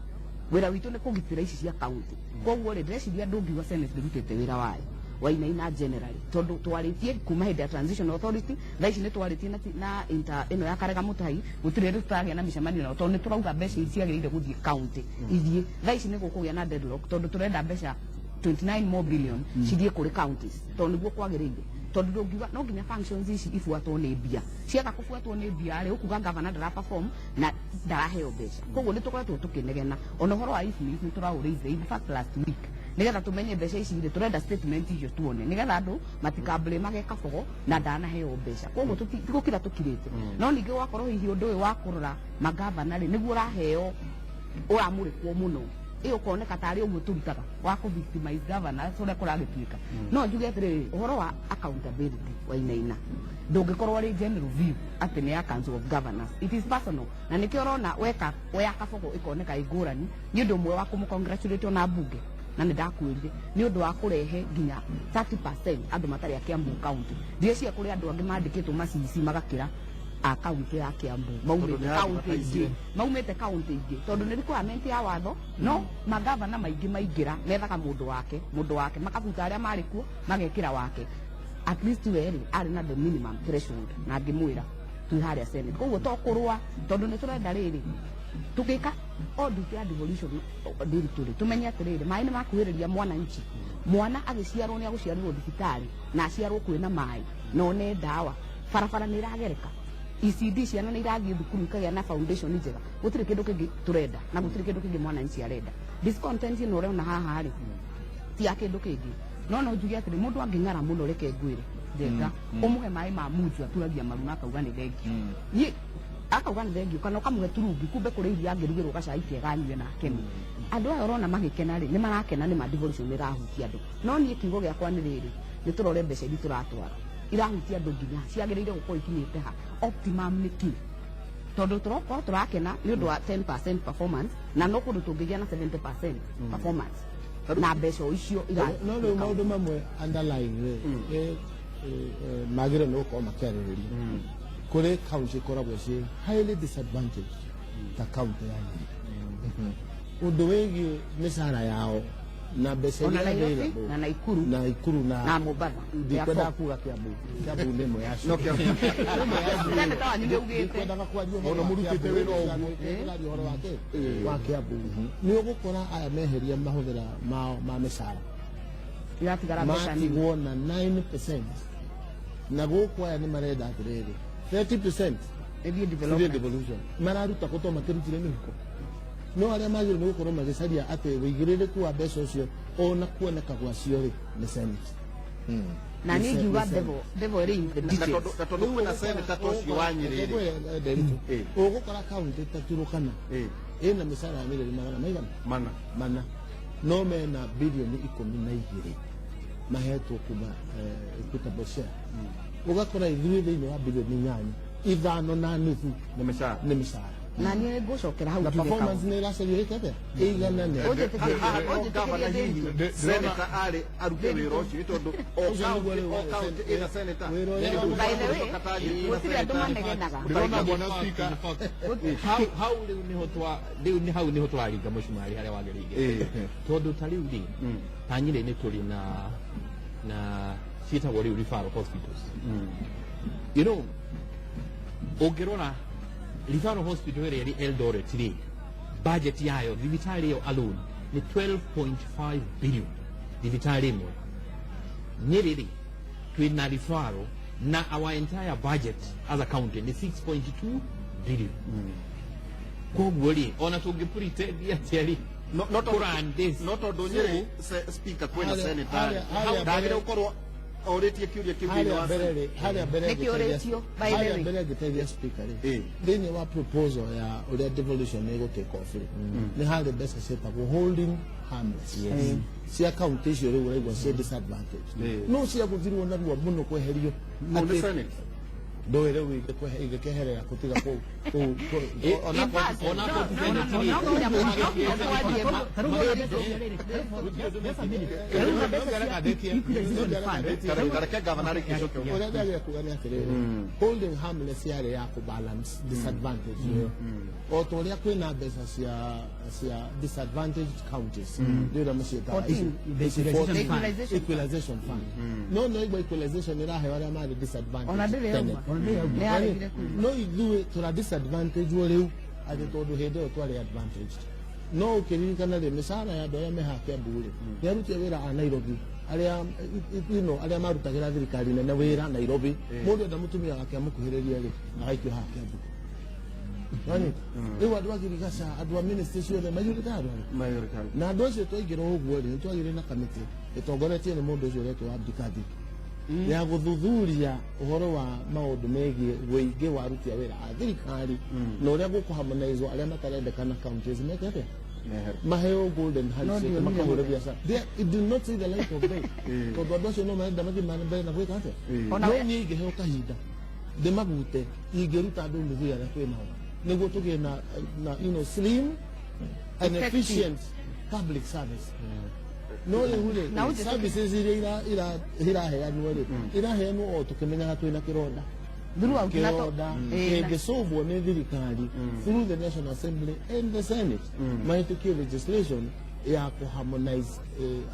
Wĩra witũ nĩ kũgitĩra ici cia county. Koguo rĩ, ndĩreciria ndũngiuga Senate ndĩrutĩte wĩra wayo, Wainaina, generally, tondũ twarĩtie kuma hĩndĩ ya Transition Authority. Thaa ici nĩ twarĩtie na inter ĩno ya Karega Mũtai, gũtirĩ hĩndĩ tũtagĩa na mĩcemanio nao tondũ nĩ tũrauga mbeca ici ciagĩrĩire gũthiĩ county ithiĩ. Thaa ici nĩ gũkũgĩa na deadlock tondũ tũrenda mbeca 29 more billion cithiĩ kũrĩ counties tondũ nĩguo kwagĩrĩire, tondũ ndũngiuga no nginya functions ici ibuatwo nĩ mbia. Ciaga kũbuatwo nĩ mbia rĩ, ũkuga governor ndara perform na ndaraheo mbeca. Koguo nĩ tũkoretwo tũkĩnegena. Ona ũhoro wa IFMIS nĩ tũraũraise, in fact last week, nĩgetha tũmenye mbeca ici rĩ, tũrenda statement icio tuone nĩgetha andũ matikablamage Kabogo na ndanaheo mbeca. Koguo tigũkira tũkirĩte. No ningĩ gwakorwo hihi ũndũ ũyũ wa kũrora magavana rĩ, nĩguo ũraheo, ũramũrĩkwo mũno, ĩ ũkoneka tarĩ ũguo tũrutaga wa kũ victimize governors ũrĩa kũragĩtuĩka. No njuge atĩrĩrĩ, ũhoro wa accountability, Wainaina, ndũngĩkorwo arĩ general view atĩ nĩ ya Council of Governors. It is personal, na nĩkĩo ũrona weka ya Kabogo ĩkoneka ĩ ngũrani. Nĩ ũndũ ũmwe wa kũmũ-congratulate ona mbunge, na nĩ ndakwĩrire nĩ ũndũ wa kũrehe nginya 30% andũ matarĩ a Kiambu County. Ndieciria kũrĩ andũ angĩ mandĩkĩtwo macici magakĩra a kaunti ya Kiambu maumĩte nĩ kaunti ingĩ, advertise. Maumĩte kaunti ingĩ tondũ nĩ requirement ya watho. No magavana maingĩ maingĩra methaga mũndũ wake, mũndũ wake, makabuta arĩa marĩ kuo magekĩra wake. At least we rĩ, arĩ na the minimum threshold na ngĩmwĩra twĩ harĩa Senate. Koguo to kũrũa tondũ nĩ tũrenda rĩrĩ tũgĩka audit ya devolution ndiritu rĩ, tũmenye atĩrĩrĩ, maĩ nĩ makuhĩrĩria mwananchi. Mwana agĩciarwo nĩ agũciarĩrwo thibitarĩ na aciarwo kwĩna maĩ na one ndawa, barabara nĩ ĩragereka, ECD ciana nĩ irathiĩ thukuru ikagĩa na foundation njega. Gũtirĩ kĩndũ kĩngĩ tũrenda na gũtirĩ kĩndũ kĩngĩ mwananchi arenda. Discontent ĩno ũrona haha rĩ, ti ya kĩndũ kĩngĩ. No njuge atĩrĩ, mũndũ angĩng'ara mũno, reke ngwĩre njenga, ũmũhe maĩ ma munju, aturagia maru na akauga nĩ thengio. Niĩ akauga nĩ thengio, kana ũkamũhe turungi, kumbe kũrĩ iria angĩrugĩrwo gacai kega anyue na akene. Andũ aya ũrona magĩkena rĩ, nĩ marakena nĩ ma devolution nĩ ĩrahutia andũ. No niĩ kiugo gĩakwa nĩ rĩrĩ, nĩ tũrore mbeca iria tũratwara irahutia andũ nginya ciagĩrĩire gũkorwo ikinyĩte ha, optimum nĩ kĩ, tondũ tũrokorwo tũrakena nĩ ũndũ wa 10% performance na no kũndũ tũngĩgĩa na 70% performance na mbeca o icio irathiĩ No rĩu maũndũ mamwe underlying rĩ, magĩrĩire nĩ gũkorwo makĩarĩrĩria. Kũrĩ county ikoragwo ciĩ highly disadvantaged ta county ya Nyeri, ũndũ wĩgiĩ mĩcara yao na mbeca Ona iria Nairobi available. na Naikuru. Naikuru na na Mombasa. Ndikwendaga kuga Kiambu. Kiambu nĩ ĩmwe yacio. Seneta wanyu nĩ augĩte. Ndikwendaga kwaria ũhoro Ona wa mũrutĩte Kiambu, wĩra ũguo. ndĩraria ũhoro wa kĩ wa Kiambu. Nĩ ũgũkora aya meheria mahũthĩra mao ma mĩcara, iratigara mbeca nini. matigwo na 9%, na gũkũ aya nĩ marenda atĩrĩrĩ, 30% ĩthiĩ through development. Devolution mararuta kũ to makĩrutire mĩhuko? No arĩa magĩrĩirwo nĩ gũkorwo magĩcaria atĩ wĩigĩrĩrĩku wa mbeca ũcio ona kuoneka gwacio rĩ, nĩ Senate. Na niĩ ngiuga Nĩ devil ĩrĩ in the Na details. tondũ kwĩna senator ta ũcio wa Nyĩrĩ rĩ. Ũgũkora kaunti ta Turukana ĩna mĩcara ya mirioni magana maigana mana mana, no mena bilioni 12 mahetwo kuma equitable share. Ũgakora ithuĩ thĩinĩ wa bilioni 8, 5.5 nĩ mĩcara. Nĩ mĩcara. Na niĩ ngũcokera hau Na njuge performance kaũndũ. nĩ ĩracario ĩke atĩa? Ĩiganane. Gavana hihi senator arĩ arute wĩra ũcio, nĩ tondũ o Ũcio nĩguo county rĩu o county ĩna senator. Wĩra ũrĩa By the way, gũtirĩ andũ manegenaga. Ndĩrona bwana speaker. Hau rĩu nĩho twa rĩu nĩ hau nĩho tũraringa mũcumarĩ harĩa wagĩrĩire, tondũ ta rĩu rĩ, ta Nyĩrĩ nĩ tũrĩ na ciĩtagwo rĩu referral hospitals. Ũngĩrora referral hospital ĩrĩa ĩrĩ Eldoret rĩ, budget yayo thibitarĩ ĩyo alone nĩ 12.5 billion, thibitarĩ ĩmwe. Nyĩrĩ rĩ, twĩna referral na our entire budget as a county nĩ 6.2 billion. Koguo rĩ, ona tũngĩ atĩa rĩ, No kũrun this. No tondũ Nyĩrĩ speaker kwĩna senator harĩa ndagĩrĩire gũkorwo orĩtie kĩũria kĩu thĩinĩ Harĩa wa mbere rĩ, harĩa mbere Nĩkĩo ũrĩtio, by the harĩa way. mbere ngĩteithia speaker rĩ, thĩinĩ wa proposal ya ũrĩa devolution ĩgũ take off rĩ, nĩ harĩ mbeca ciĩtagwo holding harmless cia county icio rĩu ũraigua ciĩ disadvantage, no ciagũthirwo narua mũno kweherio. No nĩ Senate. Ndũĩ rĩu ingĩkeherera kũtiga kũu In fact, ona kũu Senate rĩ, no nginya no nginya twarie ma. Ta rĩu wona mbeca cia rĩrĩ, just a minute. Ta rĩu na mbeca cia equalization fund. Tareke gavana arĩkie coke. Ũrĩa ndagĩa kuga nĩ atĩrĩrĩ, holding harmless yarĩ ya kũbalance disadvantage ĩyo, o ta ũrĩa kwĩna mbeca cia disadvantaged counties, nĩ ũrĩa maciĩtaga The ici equalization 14. fund. Equalization. Equalization fund, no igua equalization ĩraheo arĩa marĩ disadvantaged Ona ndĩrĩ tene. yauma. Ona ndĩrĩ yauma. Nĩ yaregire kuuma. No ithuĩ tũra disadvantage wo rĩu atĩ tondũ hĩndĩ ĩyo twarĩ advantaged. No ũkĩririkana rĩ, mĩcara ya andũ arĩa me haha Kiambu rĩ, nĩ aruti a wĩra a Nairobi arĩa arĩa marutagĩra thirikari nene wĩra Nairobi. Mũndũ enda mũtumia wake amũkuhĩrĩrie rĩ, agaikio haha Kiambu. Nĩwanyita? Rĩu andũ a Girigaca, andũ a ministry ciothe maiyũrĩte andũ arĩkũ? Na andũ acio twaingĩra ũguo rĩ, nĩtwagĩire na kamĩtĩ ĩtongoretio nĩ mũndũ ũcio ũretwo Abdikadir ya gũthuthuria ũhoro wa maũndũ megiĩ wĩingĩ wa aruti a wĩra a thirikari na ũrĩa gũkũharmonizwo arĩa matarendekana counties meke atĩa, maheo golden handshake, ndionire makahũre mũthenya. biacara. It did not see the light of day, tondũ andũ acio no marenda mathiĩ na mbere na gwĩka atĩa. Ona No niĩ ingĩheo kahinda ndĩmagute, ingĩruta andũ nuthu ya arĩa twĩ nao nĩguo tũgĩe na slim and Effective. efficient public service. No rĩu rĩ, Na ũnjĩtĩkĩrie- services iria iraheanwo rĩ, iraheanwo o tũkĩmenyaga twĩna kĩronda. Throughout na to- Kĩronda kĩngĩcũbwo nĩ thirikari through the National Assembly and the Senate, mahĩtũkie legislation ya kũharmonize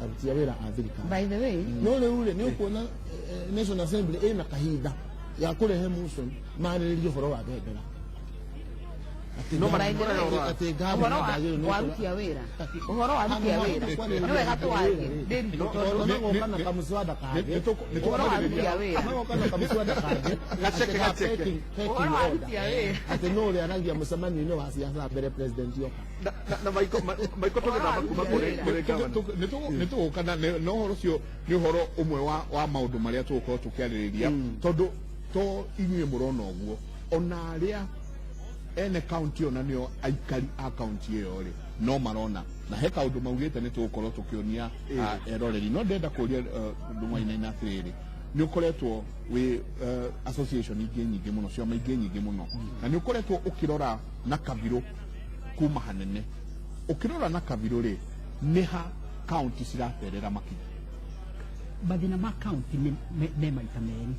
aruti a wĩra a thirikari. By the way, No rĩu rĩ, nĩ ũkuona National Assembly ĩna kahinda ya kũrehe motion marĩrĩrie ũhoro wa bendera. Atĩ No, by the way, atĩ ngavana ũhoro wa ndagĩrĩirwo nĩ wa aruti a wĩra, ũhoro wa aruti a wĩra, nĩ wega twarie Ndĩritũ, tondũ Magoka na kamũswada kangĩ. Ũhoro wa aruti a wĩra. Magoka na kamũswada kangĩ. Gaceke, Atĩ ka gaceke. pecking Ũhoro wa order. aruti a wĩra. Atĩ no ũrĩa aragia mũcemanio-inĩ wa ciaca mbere president yoka. Na Maiko tũgĩthama kuma kũrĩ gavana. Nĩ tũgũka na ũhoro ũcio, nĩ ũhoro ũmwe wa maũndũ marĩa tũgũkorwo tũkĩarĩrĩria, tondũ to inyuĩ mũrona ũguo, ona arĩa ene kaunti ĩyo na nĩo aikari a kaunti ĩyo rĩ, no marona na he kaũndũ maugĩte nĩ tũgũkorwo tũkĩonia eroreri. No ndĩrenda kũria Ndũng'wa atĩrĩrĩ, nĩ ũkoretwo wĩ association ingĩ nyingĩ mũno, ciama ingĩ nyingĩ mũno, na nĩ ũkoretwo ũkĩrora na kabirũ kuma hanene. Ũkĩrora na kabirũ rĩ, nĩ ha kaunti ciraterera makinya? Mathĩna ma kaunti me maita merĩ.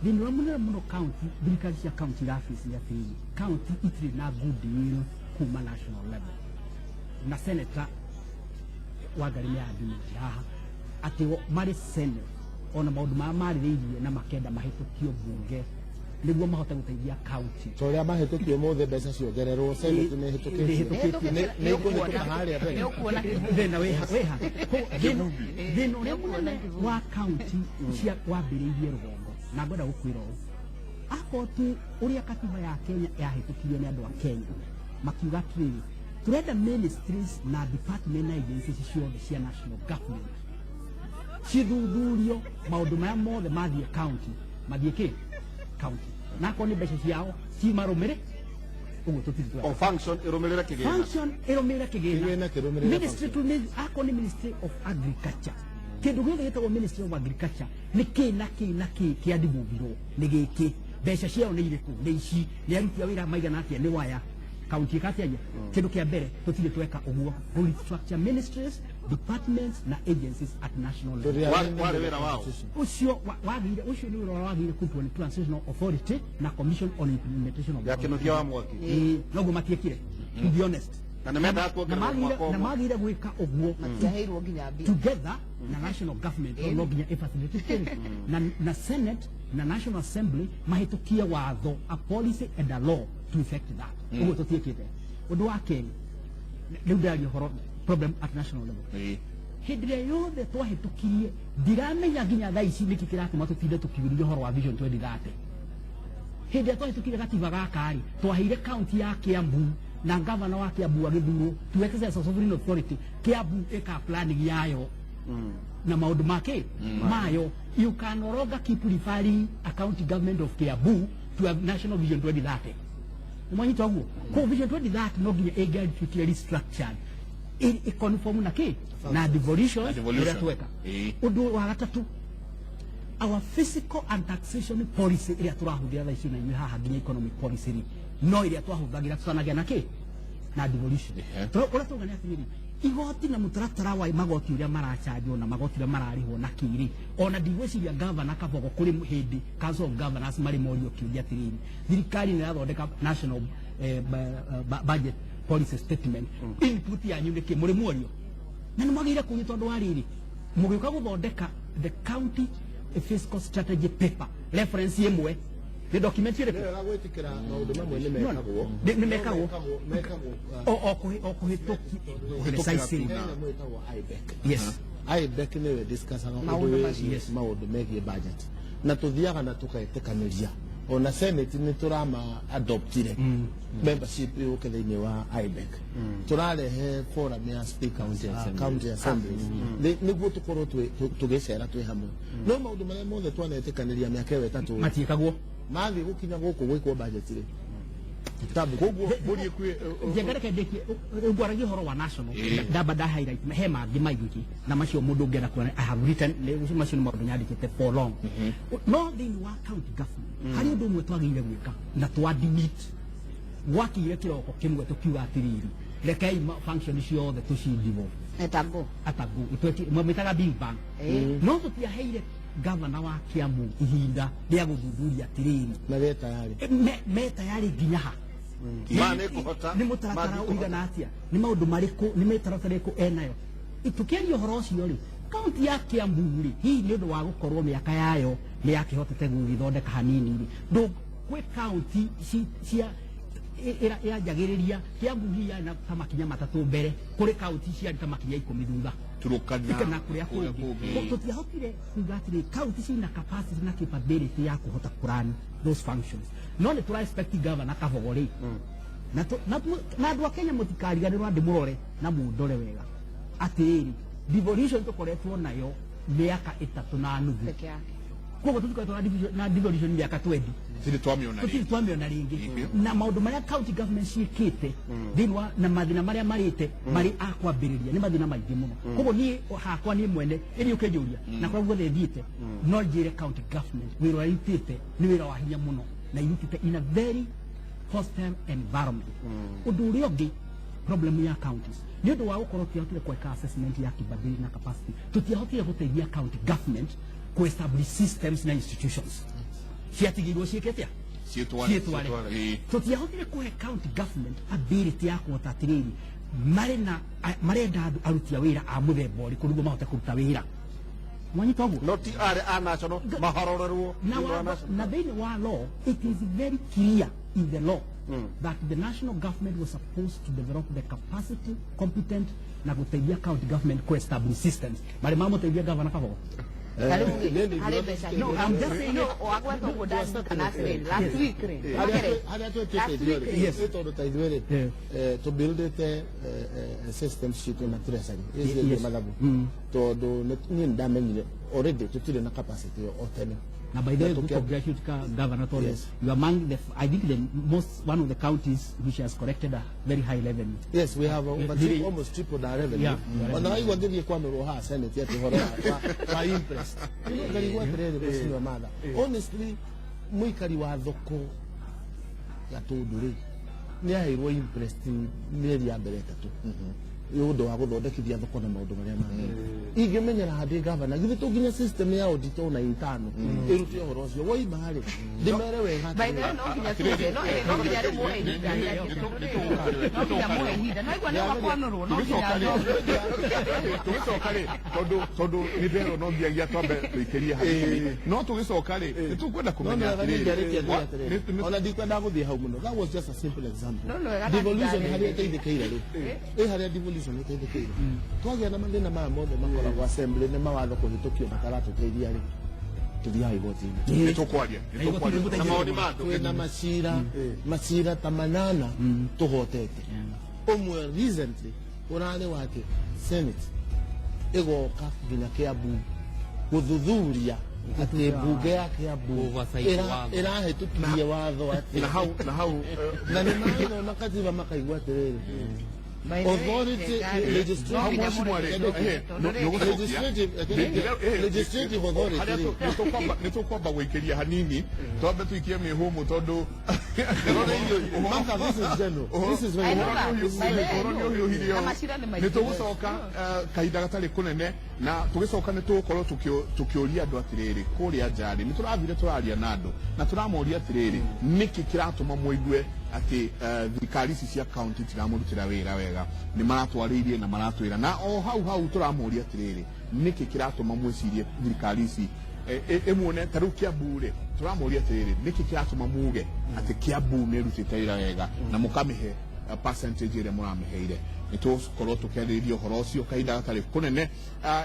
Thĩna ũrĩa mũnene mũno kaunti, thirikari cia kaunti irabaci nĩ atĩrĩrĩ, kaunti itirĩ na goodwill kuma national level. Na senator Wangari nĩ admit haha atĩ marĩ senate ona maũndũ marĩa marĩrĩirie na makenda mahĩtũkio bunge nĩguo mahote gũteithia kaunti. Ta ũrĩa mahĩtũkie ũmũthĩ mbeca ciongererwo, Senate nĩ ĩhĩtũkĩtie. Nĩ Nĩ ĩkũhĩtũka harĩa mbere. Nĩ ũkuona. Thĩna wĩha wĩha thĩna ũrĩa mũnene wa kaunti cia wambĩrĩirie rũgongo, na ngwenda gũkwĩra ũũ, akorwo tu ũrĩa katiba ya Kenya yahĩtũkirio nĩ andũ a Kenya, makiuga atĩrĩrĩ, tũrenda ministries na department na agencies ciothe cia national government cithuthurio, maũndũ maya mothe mathiĩ county mathiĩ kĩ county, na akorwo nĩ mbeca ciao cimarũmĩre ũguo tũtirĩ O function ĩrũmĩrĩre kĩgĩna. Function ĩrũmĩrĩre Kĩgĩna kĩgĩna. kĩrũmĩrĩre Ministry to akorwo nĩ Ministry of Agriculture, kĩndũ gĩothe gĩtagwo Ministry of Agriculture nĩ kĩ na kĩ na kĩ kĩandibuthirwo nĩ gĩkĩ, mbeca ciao nĩ irĩkũ, nĩ ici, nĩ aruti a wĩra maigana atĩa, nĩ waya. Kaunti ĩkatiagia kĩndũ kĩa mbere tũtirĩ tweka ũguo, restructure ministries, departments na agencies at national level. Warĩ wĩra wao. Ũcio wagĩrĩire, ũcio nĩ wĩra wagĩrĩire kũrutwo nĩ Transitional Authority na Commission on Implementation of ya Kinuthia wa Mwaki. Ĩĩ, noguo matiĩkire, to be honest. Na nĩ mendaga na kuongererwo mwaka na ũmwe. Magĩrĩire gwĩka ũguo Matiaheirwo nginya mbia. Together na national government, tondũ no nginya ĩfacilitate na Senate na National Assembly mahĩtũkie watho, a policy and a law to effect that. Ũguo tũtiĩkĩte. Ũndũ wa kerĩ, rĩu ndĩraria ũhoro problem at national level. Hĩndĩ ĩrĩa yothe twahĩtũkirie, ndiramenya nginya thaa ici nĩkĩ kĩratũma tũtinde tũkiũria ũhoro wa Vision 2030. Hĩndĩ ĩrĩa twahĩtũkirie gatiba gaka rĩ, twaheire kaunti ya Kiambu na gavana wa Kiambu agĩthurwo to exercise sovereign authority. Kiambu ĩka planning yayo na maũndũ make mayo. You can no longer keep referring a county government of Kiambu to a national Vision 2030. Nĩmwanyita ũguo? Koguo Vision 2030 no nginya ĩngĩatuĩkire restructured, ĩ conform na kĩ, na devolution. Na devolution. Ĩrĩa tweka. Ũndũ wa gatatũ, our fiscal and taxation policy ĩrĩa tũrahũthĩra thaa ici na inyuĩ haha, nginya economic policy rĩ, no ĩrĩa twahũthagĩra tũtanagĩa na kĩ, na devolution. Ũrĩa tauga nĩ atĩrĩrĩ, igoti na mũtaratara wa magoti ũrĩa marachanjwo na magoti ũrĩa mararĩhwo na kĩrĩ, ona ndigwĩciria Gavana Kabogo kũrĩ hĩndĩ Council of Governors marĩ morio kĩũria atĩrĩrĩ, thirikari nĩ ĩrathondeka national budget policy statement, input yanyu nĩ kĩ? Mũrĩ muorio na nĩ mwagĩrĩire kũũrio, tondũ wa rĩrĩ, mũgĩũka gũthondeka the county fiscal strategy paper, reference ĩmwe nĩ document ĩrĩkũ? Nĩ wega gwĩtĩkĩra maũndũ mamwe nĩ mekagwo. Nĩ mekagwo. Mekagwo. O kũhĩtũki precisely. Hena ĩmwe ĩtagwo IBEC. IBEC nĩyo ĩdiscussaga Maũndũ ũndũ macio. wĩgiĩ maũndũ megiĩ budget, na tũthiaga na tũgetĩkanĩria, ona Senate nĩ tũrama adoptire membership yũke thĩinĩ wa IBEC. Tũrarehe forum ya speakers, county assemblies, nĩguo tũkorwo tũgĩcera twĩ hamwe, no maũndũ marĩa mothe twanetĩkanĩria mĩaka ĩyo 3 matiĩkagwo. Mathiĩ gũkinya gũkũ gwĩkwo budget rĩ, tabu. Koguo mbũri ĩkue. Njengareke ndĩkie, ngwaragia ũhoro wa national. Ndamba nda highlight he mangĩ maingĩ, na macio mũndũ ũngĩenda kuona, I have written, macio nĩ maũndũ nyandĩkĩte for long. No thĩinĩ wa county government harĩ ũndũ ũmwe twagĩrĩire gwĩka na twa delete. Gwakinyire kĩroko kĩmwe tũkiuga atĩrĩrĩ, rekei function ciothe tũcidevolve. Etango. Atagu mwamĩtaga big bang. No tũtiaheire gavana wa Kiambu ihinda rĩa gũthuthuria atĩrĩrĩ, na wĩ tayari. Me tayari nginya ha? Ma nĩ kũhota. Nĩ mũtaratara ũigana atĩa? Nĩ maũndũ marĩkũ? Nĩ mĩtaratara ĩrĩkũ enayo? Tũkĩaria ũhoro ũcio rĩ, kaunti ya Kiambu rĩ, hihi nĩ ũndũ wa gũkorwo mĩaka yayo nĩ yakĩhotete gũgĩthondeka hanini rĩ, ndũ gwĩ kaunti cia ĩranjagĩrĩria, Kiambu hihi yarĩ na ta makinya 3 mbere kũrĩ kaunti ciarĩ ta makinya 10 thutha. Turukana na kũrĩa kũngĩ. Tũtiahotire kuga atĩrĩ kaunti cina capacity na capability ya kũhota kũrun those functions, no nĩ tũra expect Governor Kabogo rĩ, na andũ a Kenya mũtikariganĩrwo, andĩ mũrore na mũndore wega atĩrĩrĩ, devolution tũkoretwo nayo mĩaka 3.5 peke yake. Koguo tũtikoretwo na devolution mĩaka 20. Tũtirĩ twamĩona. Tũtirĩ rĩngĩ. Twamĩona rĩngĩ, na maũndũ marĩa county government ciĩkĩte thĩinĩ wa na mathĩna marĩa marĩte marĩ a kwambĩrĩria nĩ mathĩna maingĩ mũno. Koguo niĩ hakwa, niĩ mwene ĩrĩ ũkĩnjũria na kũrĩa guothe thiĩte, no njĩre county government wĩra ũrĩa irutĩte nĩ wĩra wa hinya mũno, na irutĩte in a very hostile environment. Ũndũ ũrĩa ũngĩ, problem ya counties, nĩ ũndũ wa gũkorwo tũtiahotire gwĩka assessment ya capability na capacity, tũtiahotire gũteithia county government ku-establish systems na institutions ciatigirwo ciĩke atĩa? Ciĩtware. Ciĩtware. Tũtiahotire kũhe county government ability ya kũhota atĩrĩrĩ, marĩ na marenda andũ aruti a wĩra a mũthemba ũrĩkũ nĩguo mahote kũruta wĩra. Mwanyita ũguo? No ti arĩ a national mahororerwo Na thĩinĩ wa national. Na thĩinĩ wa law, it is very clear in the law that the national government was supposed to develop the capacity, competent na gũteithia county government ku-establish systems. Marĩ mamũteithia Governor Kabogo? Ta rĩu rĩ, harĩ mbeca. No, I'm just saying. No, wagweta ũguo ndarikana atĩrĩrĩ, last week rĩ, Harĩa last twĩtĩte week rĩ, ithuĩ rĩ, nĩ tondũ ta ithuĩ rĩ, tũbuildĩte systems citũ na treasury ĩciĩgiĩ mathabu, tondũ niĩ nĩndamenyire already tũtirĩ na capacity ĩyo o tene. Na by the way, Na congratulate ka Governor Tore. You are among the, I think the most, one of the counties which has collected a very high revenue. Yes, we have over almost tripled our revenue. Ona waigua ngĩthiĩ kwanũrwo haha Senate atĩ ũhoro wa imprest. Ngarigwo atĩrĩrĩ, Mheshimiwa Martha, honestly, mũikari wa thoko Gatũndũ rĩ, Nĩ aheirwo imprest mĩeri ya mbere 3 nĩ ũndũ wa gũthondekithia thoko na maũndũ marĩa mangĩ. Ingĩmenyera handĩ gavana, githĩ to nginya system ya audit ona intano ĩrute ũhoro ũcio woima rĩ, ndĩmere wega. By the way, no nginya tuge, no nginya rĩu muhe ihinda, no nginya muhe ihinda, no igua nĩ wakwanũrwo, no nginya Tũgĩcoka rĩ, tondũ nĩ nderwo no nginyagia twambe tũikĩrie hanini, no tũgĩcoka rĩ, nĩ tũkwenda kũmenya atĩrĩrĩ. Ona ndikwenda gũthiĩ hau mũno. That was just a simple example. No, no, wega. Devolution harĩa ĩteithĩkĩire rĩ, ĩ harĩa devolution ĩteithĩkĩire, twagĩa na mathĩna maya mothe makoragwo assembly nĩ mawatho kũhĩtũkio mataratũteithia rĩ, tũthiaga igoti-inĩ. Nĩ tũkwaria, nĩ tũkwaria na maoni ma andũ. Twĩna macira ta 8 tũhotete. Ũmwe recently ũrarĩ wa atĩ Senate ĩgoka nginya Kiambu gũthuthuria atĩ mbunge ya Kiambu Oversight watho. ĩrahĩtũkirie watho atĩ Na hau na nĩ marathoma katiba makaigua atĩrĩrĩ, By the way, authority no nginya Mheshimiwa rĩ, tondũ rĩ- legislative authority harĩa rĩ, nĩ tũkwamba gũikĩria hanini, twambe tũikie mĩhũmũ tondũ Martha, this is general. This is very I know that. By the way, I ũhoro nĩ know. ũhiũhirio. Na macira nĩ maingĩ. Nĩ tũgũcoka kahinda gatarĩ kũnene, na tũgĩcoka nĩ tũgũkorwo tũkĩũria andũ atĩrĩrĩ, kũrĩa nja rĩ, nĩ tũrathire tũraria na andũ na tũramoria atĩrĩrĩ, nĩkĩ kĩratũma mũigue atĩ thirikari ici cia kaunti tiramũrutĩra wĩra wega? Nĩ maratwarĩirie na maratwĩra, na o hau hau tũramoria atĩrĩrĩ, nĩkĩ kĩratũma mwĩcirie thirikari ici ĩmuone ta rĩu Kiambu rĩ, tũramoria atĩrĩrĩ, nĩkĩ kĩratũma muge atĩ Kiambu nĩ ĩrutĩte wĩra wega na mũkamĩhe percentage ĩrĩa mũramĩheire? Nĩ tũgũkorwo tũkĩarĩrĩria ũhoro ũcio kahinda gatarĩ kũnene.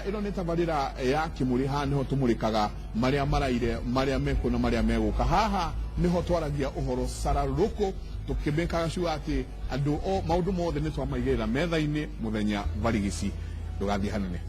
Ĩno nĩ tabarĩra ya Kĩmũrĩ. Haha nĩho tũmũrĩkaga marĩa maraire, marĩa mekuo na marĩa megũka. Haha nĩho twaragia ũhoro cararũkũ, tũkĩmĩkaga sure atĩ andũ o maũndũ mothe nĩ twamaigĩrĩra metha-inĩ mũthenya barigici. Ndũgathiĩ hanene.